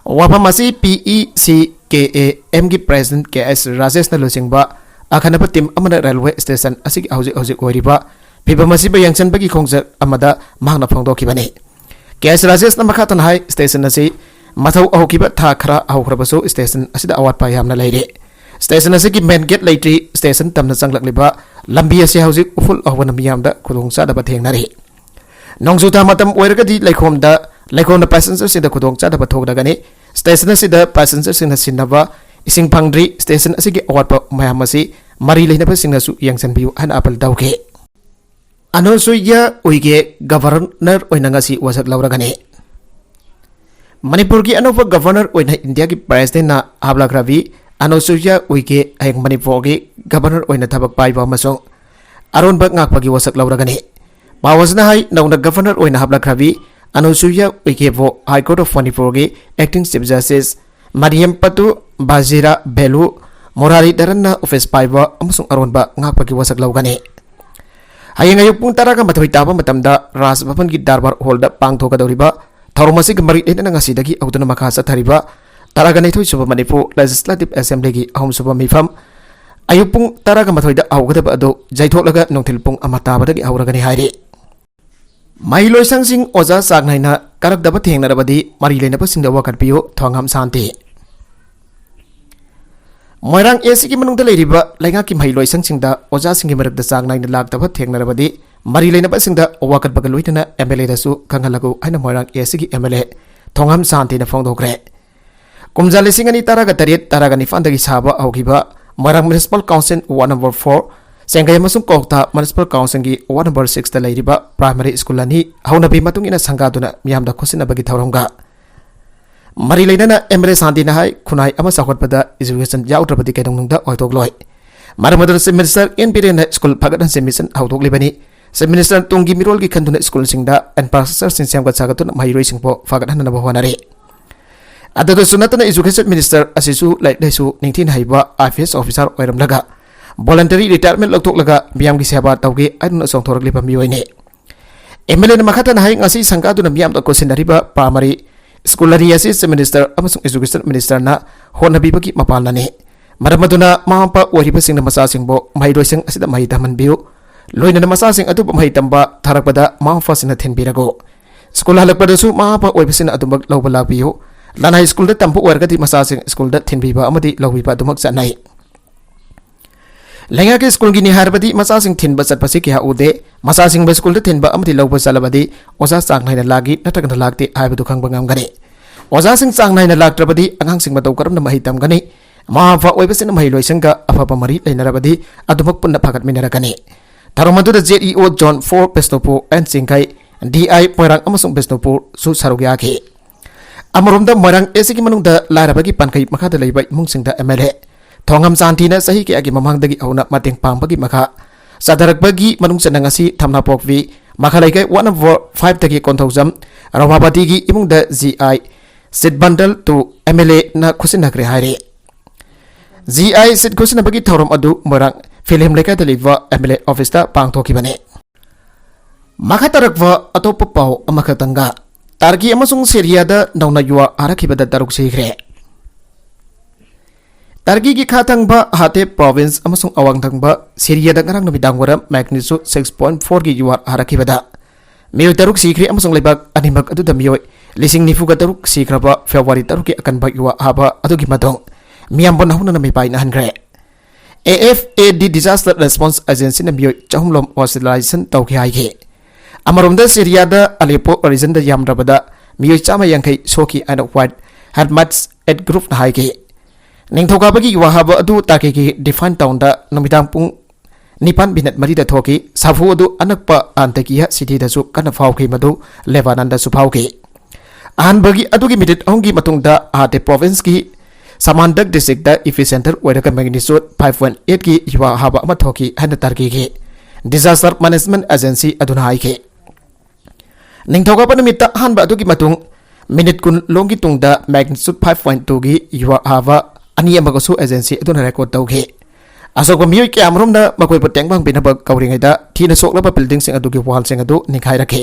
ꯋꯥꯐꯝ ꯑꯁꯤ P E C K A M ꯒꯤ president K S ꯔꯥꯖꯦꯁꯅ ꯂꯨꯆꯤꯡꯕ ꯑꯈꯟꯅꯕ team ꯑꯃꯅ railway station ꯑꯁꯤꯒꯤ ꯍꯧꯖꯤꯛ ꯍꯧꯖꯤꯛ ꯑꯣꯏꯔꯤꯕ ꯐꯤꯕꯝ ꯑꯁꯤꯕꯨ ꯌꯦꯡꯁꯤꯟꯕꯒꯤ ꯈꯣꯡꯆꯠ ꯑꯃꯗ ꯃꯍꯥꯛꯅ ꯐꯣꯡꯗꯣꯛꯈꯤꯕꯅꯤ꯫ K S ꯔꯥꯖꯦꯁꯅ ꯃꯈꯥ ꯇꯥꯅ ꯍꯥꯏ, station ꯑꯁꯤ ꯃꯊꯧ ꯍꯧꯈꯤꯕ ꯊꯥ ꯈꯔ ꯍꯧꯈ꯭ꯔꯕꯁꯨ station ꯑꯁꯤꯗ ꯑꯋꯥꯠꯄ ꯌꯥꯝꯅ ꯂꯩꯔꯤ꯫ Station ꯑꯁꯤꯒꯤ main gate ꯂꯩꯇ꯭ꯔꯤ꯫ Station ꯇꯝꯅ ꯆꯪꯂꯛꯂꯤꯕ ꯂꯝꯕꯤ ꯑꯁꯤ ꯍꯧꯖꯤꯛ ꯎꯐꯨꯜ ꯍꯧꯕꯅ ꯃꯤꯌꯥꯝꯗ ꯈꯨꯗꯣꯡꯆꯥꯗꯕ ꯊꯦꯡꯅꯔꯤ꯫ ꯅꯣꯡꯖꯨ ꯊꯥ ꯃꯇꯝ ꯑꯣꯏꯔꯒꯗꯤ ꯂꯩꯈꯣꯝꯗ, ꯂꯩꯈꯣꯝꯅ passengerꯁꯤꯡꯗ ꯈꯨꯗꯣꯡꯆꯥꯗꯕ ꯊꯣꯛꯂꯒꯅꯤ꯫ Station ꯑꯁꯤꯗ passengerꯁꯤꯡꯅ ꯁꯤꯟꯅꯕ ꯏꯁꯤꯡ ꯐꯪꯗ꯭ꯔꯤ꯫ Station ꯑꯁꯤꯒꯤ ꯑꯋꯥꯠꯄ ꯃꯌꯥꯝ ꯑꯁꯤ ꯃꯔꯤ ꯂꯩꯅꯕꯁꯤꯡꯅꯁꯨ ꯌꯦꯡꯁꯤꯟꯕꯤꯌꯨ ꯍꯥꯏꯅ appeal ꯇꯧꯈꯤ꯫ ꯑꯅꯨꯁꯨꯏꯌꯥ ꯎꯏꯒꯦ governor ꯑꯣꯏꯅ ꯉꯁꯤ ꯋꯥꯁꯛ ꯂꯧꯔꯒꯅꯤ꯫ ꯃꯅꯤꯄꯨꯔꯒꯤ ꯑꯅꯧꯕ governor ꯑꯣꯏꯅ ꯏꯟꯗꯤꯌꯥꯒꯤ presidentꯅ ꯍꯥꯞꯂꯛꯈ꯭ꯔꯕꯤ ꯑꯅꯨꯁꯨꯏꯌꯥ ꯎꯏꯒꯦ ꯍꯌꯦꯡ ꯃꯅꯤꯄꯨꯔꯒꯤ governor ꯑꯣꯏꯅ ꯊꯕꯛ ꯄꯥꯏꯕ ꯑꯃꯁꯨꯡ ꯑꯔꯣꯟꯕ ꯉꯥꯛꯄꯒꯤ ꯋꯥꯁꯛ ꯂꯧꯔꯒꯅꯤ꯫ ꯄꯥꯎ ꯑꯁꯤꯅ ꯍꯥꯏ, ꯅꯧꯅ governor ꯑꯣꯏꯅ ꯍꯥꯞꯂꯛꯈ꯭ꯔꯕꯤ ꯑꯅꯨꯁꯨꯏꯌꯥ ꯎꯏꯒꯦꯕꯨ High Court of ꯃꯅꯤꯄꯨꯔꯒꯤ acting chief justice ꯃꯔꯤꯌꯝ ꯄꯇꯨ, ꯕꯥꯖꯤꯔꯥ ꯚꯦꯂꯨ, ꯃꯨꯔꯥꯔꯤꯙꯔꯟꯅ office ꯄꯥꯏꯕ ꯑꯃꯁꯨꯡ ꯑꯔꯣꯟꯕ ꯉꯥꯛꯄꯒꯤ ꯋꯥꯁꯛ ꯂꯧꯒꯅꯤ꯫ ꯍꯌꯦꯡ ꯑꯌꯨꯛ ꯄꯨꯡ ꯇꯔꯥꯒ ꯃꯥꯊꯣꯏ ꯇꯥꯕ ꯃꯇꯝꯗ ꯔꯥꯖ ꯚꯕꯟꯒꯤ ꯗꯔꯕꯥꯔ hallꯗ ꯄꯥꯡꯊꯣꯛꯀꯗꯧꯔꯤꯕ ꯊꯧꯔꯝ ꯑꯁꯤꯒ ꯃꯔꯤ ꯂꯩꯅꯅ ꯉꯁꯤꯗꯒꯤ ꯍꯧꯗꯨꯅ ꯃꯈꯥ ꯆꯠꯊꯔꯤꯕ ꯇꯔꯥꯒ ꯅꯤꯊꯣꯏ ꯁꯨꯕ ꯃꯅꯤꯄꯨꯔ Legislative Assemblyꯒꯤ ꯑꯍꯨꯝꯁꯨꯕ ꯃꯤꯐꯝ ꯑꯌꯨꯛ ꯄꯨꯡ ꯇꯔꯥꯒ ꯃꯥꯊꯣꯏꯗ ꯍꯧꯒꯗꯕ ꯑꯗꯨ ꯌꯩꯊꯣꯛꯂꯒ ꯅꯨꯡꯊꯤꯜ ꯄꯨꯡ ꯑꯃ ꯇꯥꯕꯗꯒꯤ ꯍꯧꯔꯒꯅꯤ ꯍꯥꯏꯔꯤ꯫ ꯃꯍꯩꯂꯣꯏꯁꯪꯁꯤꯡ ꯑꯣꯖꯥ ꯆꯥꯡ ꯅꯥꯏꯅ ꯀꯥꯔꯛꯇꯕ ꯊꯦꯡꯅꯔꯕꯗꯤ ꯃꯔꯤ ꯂꯩꯅꯕꯁꯤꯡꯗ ꯋꯥꯀꯠꯄꯤꯌꯨ, ꯊꯣꯉꯥꯝ ꯁꯥꯟꯇꯤ꯫ ꯃꯣꯏꯔꯥꯡ A Cꯒꯤ ꯃꯅꯨꯡꯗ ꯂꯩꯔꯤꯕ ꯂꯩꯉꯥꯛꯀꯤ ꯃꯍꯩꯂꯣꯏꯁꯪꯁꯤꯡꯗ ꯑꯣꯖꯥꯁꯤꯡꯒꯤ ꯃꯔꯛꯇ ꯆꯥꯡ ꯅꯥꯏꯅ ꯂꯥꯛꯇꯕ ꯊꯦꯡꯅꯔꯕꯗꯤ ꯃꯔꯤ ꯂꯩꯅꯕꯁꯤꯡꯗ ꯋꯥꯀꯠꯄꯒ ꯂꯣꯏꯅꯅ M L Aꯗꯁꯨ ꯈꯪꯍꯜꯂꯒꯨ ꯍꯥꯏꯅ ꯃꯣꯏꯔꯥꯡ A Cꯒꯤ M L A ꯊꯣꯉꯥꯝ ꯁꯥꯟꯇꯤꯅ ꯐꯣꯡꯗꯣꯛꯈ꯭ꯔꯦ꯫ ꯀꯨꯝꯖꯥ ꯂꯤꯁꯤꯡ ꯑꯅꯤ ꯇꯔꯥꯒ ꯇꯔꯦꯠ ꯇꯔꯥꯒ ꯅꯤꯄꯥꯟꯗꯒꯤ ꯁꯥꯕ ꯍꯧꯈꯤꯕ ꯃꯣꯏꯔꯥꯡ Municipal Council Ward number four, ꯆꯦꯡꯒꯩ ꯑꯃꯁꯨꯡ ꯀꯧꯇꯥ Municipal Councilꯒꯤ Ward number sixꯇ ꯂꯩꯔꯤꯕ primary school ꯑꯅꯤ ꯍꯧꯅꯕꯤ ꯃꯇꯨꯡ ꯏꯟꯅ ꯁꯪꯒꯥꯗꯨꯅ ꯃꯤꯌꯥꯝꯗ ꯈꯨꯠꯁꯤꯟꯅꯕꯒꯤ ꯊꯧꯔꯝꯒ ꯃꯔꯤ ꯂꯩꯅꯅ MLA ꯁꯥꯟꯇꯤꯅ ꯍꯥꯏ, ꯈꯨꯟꯅꯥꯏ ꯑꯃ ꯆꯥꯎꯈꯠꯄꯗ education ꯌꯥꯎꯗ꯭ꯔꯕꯗꯤ ꯀꯩꯗꯧꯅꯨꯡꯗ ꯑꯣꯏꯊꯣꯛꯂꯣꯏ꯫ ꯃꯔꯝ ꯑꯗꯨꯅ Chief Minister N Birenꯅ school ꯐꯒꯠꯍꯟꯁꯦ mission ꯍꯧꯗꯣꯛꯂꯤꯕꯅꯤ꯫ Chief Minister ꯇꯨꯡꯒꯤ ꯃꯤꯔꯣꯜꯒꯤ ꯈꯟꯗꯨꯅ schoolꯁꯤꯡꯗ infrastructureꯁꯤꯡ ꯁꯦꯝꯒꯠ ꯁꯥꯒꯠꯇꯨꯅ ꯃꯍꯩꯔꯣꯏꯁꯤꯡꯕꯨ ꯐꯒꯠꯍꯟꯅꯕ ꯍꯣꯠꯅꯔꯤ꯫ ꯑꯗꯨꯗꯁꯨ ꯅꯠꯇꯅ Education Minister ꯑꯁꯤꯁꯨ ꯂꯥꯏꯔꯤꯛ ꯂꯥꯏꯁꯨ ꯅꯤꯡꯊꯤꯅ ꯍꯩꯕ IPS officer ꯑꯣꯏꯔꯝꯂꯒ voluntary retirement ꯂꯧꯊꯣꯛꯂꯒ ꯃꯤꯌꯥꯝꯒꯤ ꯁꯦꯕꯥ ꯇꯧꯒꯦ ꯍꯥꯏꯗꯨꯅ ꯆꯣꯡꯊꯣꯔꯛꯂꯤꯕ ꯃꯤꯑꯣꯏꯅꯤ꯫ MLAꯅ ꯃꯈꯥ ꯇꯥꯅ ꯍꯥꯏ, ꯉꯁꯤ ꯁꯪꯒꯥꯗꯨꯅ ꯃꯤꯌꯥꯝꯗ ꯈꯨꯠꯁꯤꯟꯅꯔꯤꯕ primary school ꯑꯅꯤ ꯑꯁꯤ Chief Minister ꯑꯃꯁꯨꯡ Education Ministerꯅ ꯍꯣꯠꯅꯕꯤꯕꯒꯤ ꯃꯄꯥꯜꯅꯅꯤ꯫ ꯃꯔꯝ ꯑꯗꯨꯅ ꯃꯃꯥ ꯃꯄꯥ ꯑꯣꯏꯔꯤꯕꯁꯤꯡꯅ ꯃꯆꯥꯁꯤꯡꯕꯨ ꯃꯍꯩꯔꯣꯏꯁꯪ ꯑꯁꯤꯗ ꯃꯍꯩ ꯇꯝꯍꯟꯕꯤꯌꯨ꯫ ꯂꯣꯏꯅꯅ ꯃꯆꯥꯁꯤꯡ ꯑꯗꯨꯕꯨ ꯃꯍꯩ ꯇꯝꯕ ꯊꯥꯔꯛꯄꯗ ꯃꯃꯥ ꯃꯄꯥꯁꯤꯡꯅ ꯊꯤꯟꯕꯤꯔꯒꯨ꯫ School ꯍꯜꯂꯛꯄꯗꯁꯨ ꯃꯃꯥ ꯃꯄꯥ ꯑꯣꯏꯕꯁꯤꯡꯅ ꯑꯗꯨꯃꯛ ꯂꯧꯕ ꯂꯥꯛꯄꯤꯌꯨ꯫ ꯂꯅꯥꯏ schoolꯗ ꯇꯝꯕ ꯑꯣꯏꯔꯒꯗꯤ ꯃꯆꯥꯁꯤꯡ schoolꯗ ꯊꯤꯟꯕꯤꯕ ꯑꯃꯗꯤ ꯂꯧꯕꯤꯕ ꯑꯗꯨꯃꯛ ꯆꯠꯅꯩ꯫ ꯂꯩꯉꯥꯛꯀꯤ schoolꯒꯤꯅꯤ ꯍꯥꯏꯔꯕꯗꯤ ꯃꯆꯥꯁꯤꯡ ꯊꯤꯟꯕ ꯆꯠꯄꯁꯤ ꯀꯌꯥ ꯎꯗꯦ꯫ ꯃꯆꯥꯁꯤꯡꯕꯨ schoolꯗ ꯊꯤꯟꯕ ꯑꯃꯗꯤ ꯂꯧꯕ ꯆꯠꯂꯕꯗꯤ ꯑꯣꯖꯥ ꯆꯥꯡ ꯅꯥꯏꯅ ꯂꯥꯛꯏ ꯅꯠꯇ꯭ꯔꯒꯅ ꯂꯥꯛꯇꯦ ꯍꯥꯏꯕꯗꯨ ꯈꯪꯕ ꯉꯝꯒꯅꯤ꯫ ꯑꯣꯖꯥꯁꯤꯡ ꯆꯥꯡ ꯅꯥꯏꯅ ꯂꯥꯛꯇ꯭ꯔꯕꯗꯤ ꯑꯉꯥꯡꯁꯤꯡ ꯃꯇꯧ ꯀꯔꯝꯅ ꯃꯍꯩ ꯇꯝꯒꯅꯤ? ꯃꯃꯥ ꯃꯄꯥ ꯑꯣꯏꯕꯁꯤꯡꯅ ꯃꯍꯩꯂꯣꯏꯁꯪꯒ ꯑꯐꯕ ꯃꯔꯤ ꯂꯩꯅꯔꯕꯗꯤ ꯑꯗꯨꯃꯛ ꯄꯨꯟꯅ ꯐꯒꯠꯃꯤꯟꯅꯔꯛꯀꯅꯤ꯫ ꯊꯧꯔꯝ ꯑꯗꯨꯗ ZEO Zone four Bishnupur, N ꯆꯤꯡꯈꯩ, DI ꯃꯣꯏꯔꯥꯡ ꯑꯃꯁꯨꯡ ꯕꯤꯁꯅꯨꯄꯨꯔꯁꯨ ꯁꯔꯨꯛ ꯌꯥꯈꯤ꯫ ꯑꯃꯔꯣꯝꯗ ꯃꯣꯏꯔꯥꯡ ACꯒꯤ ꯃꯅꯨꯡꯗ ꯂꯥꯏꯔꯕꯒꯤ ꯄꯟꯈꯩ ꯃꯈꯥꯗ ꯂꯩꯕ ꯏꯃꯨꯡꯁꯤꯡꯗ MLA ꯊꯣꯡꯉꯝ ꯁꯥꯟꯇꯤꯅ ꯆꯍꯤ ꯀꯌꯥꯒꯤ ꯃꯃꯥꯡꯗꯒꯤ ꯍꯧꯅ ꯃꯇꯦꯡ ꯄꯥꯡꯕꯒꯤ ꯃꯈꯥ ꯆꯠꯊꯔꯛꯄꯒꯤ ꯃꯅꯨꯡ ꯆꯟꯅ ꯉꯁꯤ ꯊꯝꯅꯥꯄꯣꯛꯄꯤ ꯃꯈꯥ ꯂꯩꯀꯥꯏ Ward number fiveꯇꯒꯤ ꯀꯣꯟꯊꯧꯖꯝ ꯔꯣꯃꯥꯄꯇꯤꯒꯤ ꯏꯃꯨꯡꯗ GI seed bundle two MLAꯅ ꯈꯨꯠꯁꯤꯟꯅꯈ꯭ꯔꯦ ꯍꯥꯏꯔꯤ꯫ GI seed ꯈꯨꯠꯁꯤꯟꯅꯕꯒꯤ ꯊꯧꯔꯝ ꯑꯗꯨ ꯃꯣꯏꯔꯥꯡ ꯐꯤꯂꯝ ꯂꯩꯀꯥꯏꯗ ꯂꯩꯕ MLA officeꯇ ꯄꯥꯡꯊꯣꯛꯈꯤꯕꯅꯤ꯫ ꯃꯈꯥ ꯇꯥꯔꯛꯄ ꯑꯇꯣꯞꯄ ꯄꯥꯎ ꯑꯃꯈꯛꯇꯪꯒ, ꯇꯔꯀꯤ ꯑꯃꯁꯨꯡ ꯁꯤꯔꯤꯌꯥꯗ ꯅꯧꯅ ꯌꯨ ꯑꯥꯔ ꯍꯥꯔꯛꯈꯤꯕꯗ ꯇꯔꯨꯛ ꯁꯤꯈ꯭ꯔꯦ꯫ ꯇꯔꯀꯤꯒꯤ ꯈꯥ ꯊꯪꯕ ꯍꯥꯇꯦꯞ province ꯑꯃꯁꯨꯡ ꯑꯋꯥꯡ ꯊꯪꯕ ꯁꯤꯔꯤꯌꯥꯗ ꯉꯔꯥꯡ ꯅꯨꯃꯤꯗꯥꯡ ꯋꯥꯏꯔꯝ magnitude six point fourꯒꯤ ꯌꯨ ꯑꯥꯔ ꯍꯥꯔꯛꯈꯤꯕꯗ ꯃꯤꯑꯣꯏ ꯇꯔꯨꯛ ꯁꯤꯈ꯭ꯔꯦ ꯑꯃꯁꯨꯡ ꯂꯩꯕꯥꯛ ꯑꯅꯤꯃꯛ ꯑꯗꯨꯗ ꯃꯤꯑꯣꯏ ꯂꯤꯁꯤꯡ ꯅꯤꯐꯨꯒ ꯇꯔꯨꯛ ꯁꯤꯈ꯭ꯔꯕ February ꯇꯔꯨꯛꯀꯤ ꯑꯀꯟꯕ ꯌꯨ ꯑꯥꯔ ꯍꯥꯕ ꯑꯗꯨꯒꯤ ꯃꯇꯨꯡ ꯃꯤꯌꯥꯝꯕꯨ ꯅꯧꯍꯧꯅꯅ ꯃꯤꯄꯥꯏꯅꯍꯟꯈ꯭ꯔꯦ꯫ AFAD Disaster Response Agencyꯅ ꯃꯤꯑꯣꯏ ꯆꯍꯨꯝ ꯂꯣꯝ hospitalization ꯇꯧꯈꯤ ꯍꯥꯏꯈꯤ꯫ ꯑꯃꯔꯣꯝꯗ ꯁꯤꯔꯤꯌꯥꯗ ꯑꯂꯦꯄꯣ regionꯗ ꯌꯥꯝꯗ꯭ꯔꯕꯗ ꯃꯤꯑꯣꯏ ꯆꯥꯝꯃ ꯌꯥꯡꯈꯩ ꯁꯣꯛꯈꯤ ꯍꯥꯏꯅ White Hermats et Groupꯅ ꯍꯥꯏꯈꯤ꯫ ꯅꯤꯡꯊꯧꯀꯥꯕꯒꯤ ꯌꯨꯍꯥ ꯍꯥꯕ ꯑꯗꯨ ꯇꯔꯀꯤꯒꯤ ꯗꯤꯐꯥꯏꯟ ꯇꯥꯎꯟꯗ ꯅꯨꯃꯤꯗꯥꯡ ꯄꯨꯡ ꯅꯤꯄꯥꯟ ꯃꯤꯅꯠ ꯃꯔꯤꯗ ꯊꯣꯛꯈꯤ꯫ ꯁꯥꯐꯨ ꯑꯗꯨ ꯑꯅꯛꯄ ꯑꯟꯇꯀꯤꯌꯥ ꯁꯤꯇꯤꯗꯁꯨ ꯀꯟꯅ ꯐꯥꯎꯈꯤ, ꯃꯗꯨ ꯂꯦꯕꯥꯅꯟꯗꯁꯨ ꯐꯥꯎꯈꯤ꯫ ꯑꯍꯥꯟꯕꯒꯤ ꯑꯗꯨꯒꯤ ꯃꯤꯅꯤꯠ ꯑꯍꯨꯝꯒꯤ ꯃꯇꯨꯡꯗ ꯑꯍꯥꯇꯦ ꯄ꯭ꯔꯣꯚꯤꯟꯁꯀꯤ ꯁꯃꯥꯟꯗꯛ ꯗꯤꯁꯇ꯭ꯔꯤꯛꯇ ꯏꯄꯤꯁꯦꯟꯇꯔ ꯑꯣꯏꯔꯒ ꯃꯦꯒꯅꯤꯆꯨꯠ ꯐꯥꯏꯚ ꯄꯣꯏꯟꯠ ꯑꯦꯠꯀꯤ ꯌꯨꯍꯥ ꯍꯥꯕ ꯑꯃ ꯊꯣꯛꯈꯤ ꯍꯥꯏꯅ ꯇꯔꯀꯤꯒꯤ ꯗꯤꯖꯥꯁꯇꯔ ꯃꯦꯅꯦꯖꯃꯦꯟꯠ ꯑꯦꯖꯦꯟꯁꯤ ꯑꯗꯨꯅ ꯍꯥꯏꯈꯤ꯫ ꯅꯤꯡꯊꯧꯀꯥꯕ ꯅꯨꯃꯤꯠꯇ ꯑꯍꯥꯟꯕ ꯑꯗꯨꯒꯤ ꯃꯇꯨꯡ ꯃꯤꯅꯤꯠ ꯀꯨꯟ ꯂꯣꯝꯒꯤ ꯇꯨꯡꯗ ꯃꯦꯒꯅꯤꯆꯨꯠ ꯐꯥꯏꯚ ꯄꯣꯏꯟꯠ ꯇꯨꯒꯤ ꯌꯨꯍꯥ ꯍꯥꯕ ꯑꯅꯤ ꯑꯃꯒꯁꯨ ꯑꯦꯖꯦꯟꯁꯤ ꯑꯗꯨꯅ ꯔꯦꯀꯣꯔꯗ ꯇꯧꯈꯤ꯫ ꯑꯁꯣꯛꯄ ꯃꯤꯑꯣꯏ ꯀꯌꯥꯃꯔꯨꯝꯅ ꯃꯈꯣꯏꯕꯨ ꯇꯦꯡꯕꯥꯡꯕꯤꯅꯕ ꯀꯧꯔꯤꯉꯩꯗ ꯊꯤꯅ ꯁꯣꯛꯂꯕ ꯕꯤꯜꯗꯤꯡꯁꯤꯡ ꯑꯗꯨꯒꯤ ꯋꯥꯜꯁꯤꯡ ꯑꯗꯨ ꯅꯤꯡꯈꯥꯏꯔꯛꯈꯤ꯫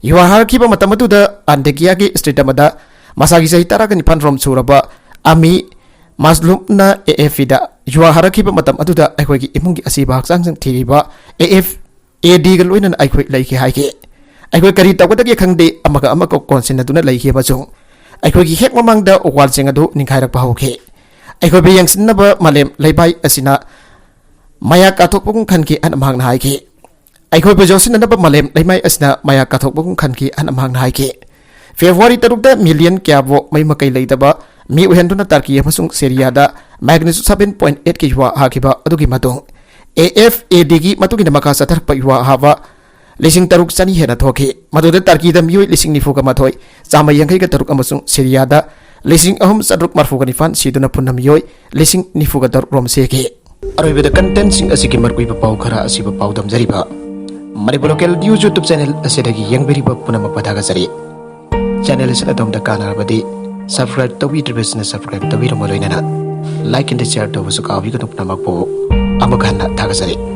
ꯌꯨꯍꯥ ꯍꯥꯔꯛꯈꯤꯕ ꯃꯇꯝ ꯑꯗꯨꯗ ꯑꯟꯗꯦꯀꯤꯌꯥꯒꯤ ꯁ꯭ꯇ꯭ꯔꯤꯠ ꯑꯃꯗ ꯃꯁꯥꯒꯤ ꯆꯍꯤ ꯇꯔꯥꯒ ꯅꯤꯄꯥꯟ ꯔꯣꯝ ꯁꯨꯔꯕ ꯑꯃꯤ ꯃꯥꯁꯂꯨꯝꯅ ꯑꯦ ꯑꯦꯐ ꯄꯤꯗ ꯌꯨꯍꯥ ꯍꯥꯔꯛꯈꯤꯕ ꯃꯇꯝ ꯑꯗꯨꯗ ꯑꯩꯈꯣꯏꯒꯤ ꯏꯃꯨꯡꯒꯤ ꯑꯁꯤꯕ ꯍꯛꯆꯥꯡꯁꯤꯡ ꯊꯤꯔꯤꯕ ꯑꯦ ꯑꯦꯐ ꯑꯦ ꯗꯤꯒ ꯂꯣꯏꯅꯅ ꯑꯩꯈꯣꯏ ꯂꯩꯈꯤ ꯍꯥꯏꯈꯤ꯫ ꯑꯩꯈꯣꯏ ꯀꯔꯤ ꯇꯧꯒꯗꯒꯦ ꯈꯪꯗꯦ, ꯑꯃꯒ ꯑꯃꯒ ꯀꯣꯟꯁꯤꯟꯅꯗꯨꯅ ꯂꯩꯈꯤ ꯑꯃꯁꯨꯡ ꯑꯩꯈꯣꯏꯒꯤ ꯍꯦꯛ ꯃꯃꯥꯡꯗ ꯋꯥꯜꯁꯤꯡ ꯑꯗꯨ ꯅꯤꯡꯈꯥꯏꯔꯛꯄ ꯍꯧꯈꯤ꯫ ꯑꯩꯈꯣꯏꯕꯨ ꯌꯦꯡꯁꯤꯟꯅꯕ ꯃꯥꯂꯦꯝ ꯂꯩꯃꯥꯏ ꯑꯁꯤꯅ ꯃꯌꯥ ꯀꯥꯊꯣꯛꯄꯒꯨꯝ ꯈꯟꯈꯤ ꯍꯥꯏꯅ ꯃꯍꯥꯛꯅ ꯍꯥꯏꯈꯤ꯫ ꯑꯩꯈꯣꯏꯕꯨ ꯌꯣꯛꯁꯤꯟꯅꯅꯕ ꯃꯥꯂꯦꯝ ꯂꯩꯃꯥꯏ ꯑꯁꯤꯅ ꯃꯌꯥ ꯀꯥꯊꯣꯛꯄꯒꯨꯝ ꯈꯟꯈꯤ ꯍꯥꯏꯅ ꯃꯍꯥꯛꯅ ꯍꯥꯏꯈꯤ꯫ ꯐꯦꯕ꯭ꯔꯨꯋꯥꯔꯤ ꯇꯔꯨꯛꯇ ꯃꯤꯂꯤꯌꯟ ꯀꯌꯥꯕꯨ ꯃꯩ ꯃꯀꯩ ꯂꯩꯇꯕ ꯃꯤ ꯑꯣꯏꯍꯟꯗꯨꯅ ꯇꯔꯀꯤ ꯑꯃꯁꯨꯡ ꯁꯤꯔꯤꯌꯥꯗ ꯃꯦꯒꯅꯤꯆꯨꯠ ꯁꯚꯦꯟ ꯄꯣꯏꯟꯠ ꯑꯦꯠꯀꯤ ꯌꯨꯍꯥ ꯍꯥꯈꯤꯕ ꯑꯗꯨꯒꯤ ꯃꯇꯨꯡ, ꯑꯦ ꯑꯦꯐ ꯑꯦ ꯗꯤꯒꯤ ꯃꯇꯨꯡ ꯏꯟꯅ ꯃꯈꯥ ꯆꯠꯊꯔꯛꯄ ꯌꯨꯍꯥ ꯍꯥꯕ ꯂꯤꯁꯤꯡ ꯇꯔꯨꯛ ꯆꯅꯤ ꯍꯦꯟꯅ ꯊꯣꯛꯈꯤ꯫ ꯃꯗꯨꯗ ꯇꯔꯀꯤꯗ ꯃꯤꯑꯣꯏ ꯂꯤꯁꯤꯡ ꯅꯤꯐꯨꯒ ꯃꯥꯊꯣꯏ ꯆꯥꯝꯃ ꯌꯥꯡꯈꯩꯒ ꯇꯔꯨꯛ ꯑꯃꯁꯨꯡ ꯁꯤꯔꯤꯌꯥꯗ ꯂꯤꯁꯤꯡ ꯑꯍꯨꯝ ꯆꯥꯇ꯭ꯔꯨꯛ ꯃꯔꯐꯨꯒ ꯅꯤꯄꯥꯟ ꯁꯤꯗꯨꯅ ꯄꯨꯟꯅ ꯃꯤꯑꯣꯏ ꯂꯤꯁꯤꯡ ꯅꯤꯐꯨꯒ ꯇꯔꯨꯛ ꯔꯣꯝ ꯁꯤꯈꯤ꯫ ꯑꯔꯣꯏꯕꯗ ꯀꯟꯇꯦꯟꯠꯁꯤꯡ ꯑꯁꯤꯒꯤ ꯃꯔꯨꯑꯣꯏꯕ ꯄꯥꯎ ꯈꯔ ꯑꯁꯤꯕꯨ ꯄꯥꯎꯗꯝꯖꯔꯤꯕ Manipur local news YouTube channel ꯑꯁꯤꯗꯒꯤ ꯌꯦꯡꯕꯤꯔꯤꯕ ꯄꯨꯝꯅꯃꯛꯄꯨ ꯊꯥꯒꯠꯆꯔꯤ꯫ ꯆꯦꯅꯦꯜ ꯑꯁꯤꯅ ꯑꯗꯣꯝꯗ ꯀꯥꯟꯅꯔꯕꯗꯤ ꯁꯕꯁꯀ꯭ꯔꯥꯏꯕ ꯇꯧꯕꯤꯗ꯭ꯔꯤꯕꯁꯤꯡꯅ ꯁꯕꯁꯀ꯭ꯔꯥꯏꯕ ꯇꯧꯕꯤꯔꯝꯕ ꯂꯣꯏꯅꯅ ꯂꯥꯏꯛ ꯑꯦꯟ ꯁꯤꯌꯔ ꯇꯧꯕꯁꯨ ꯀꯥꯎꯕꯤꯒꯅꯨ꯫ ꯄꯨꯝꯅꯃꯛꯄꯨ ꯑꯃꯨꯛ ꯍꯟꯅ ꯊꯥꯒꯠꯆꯔꯤ꯫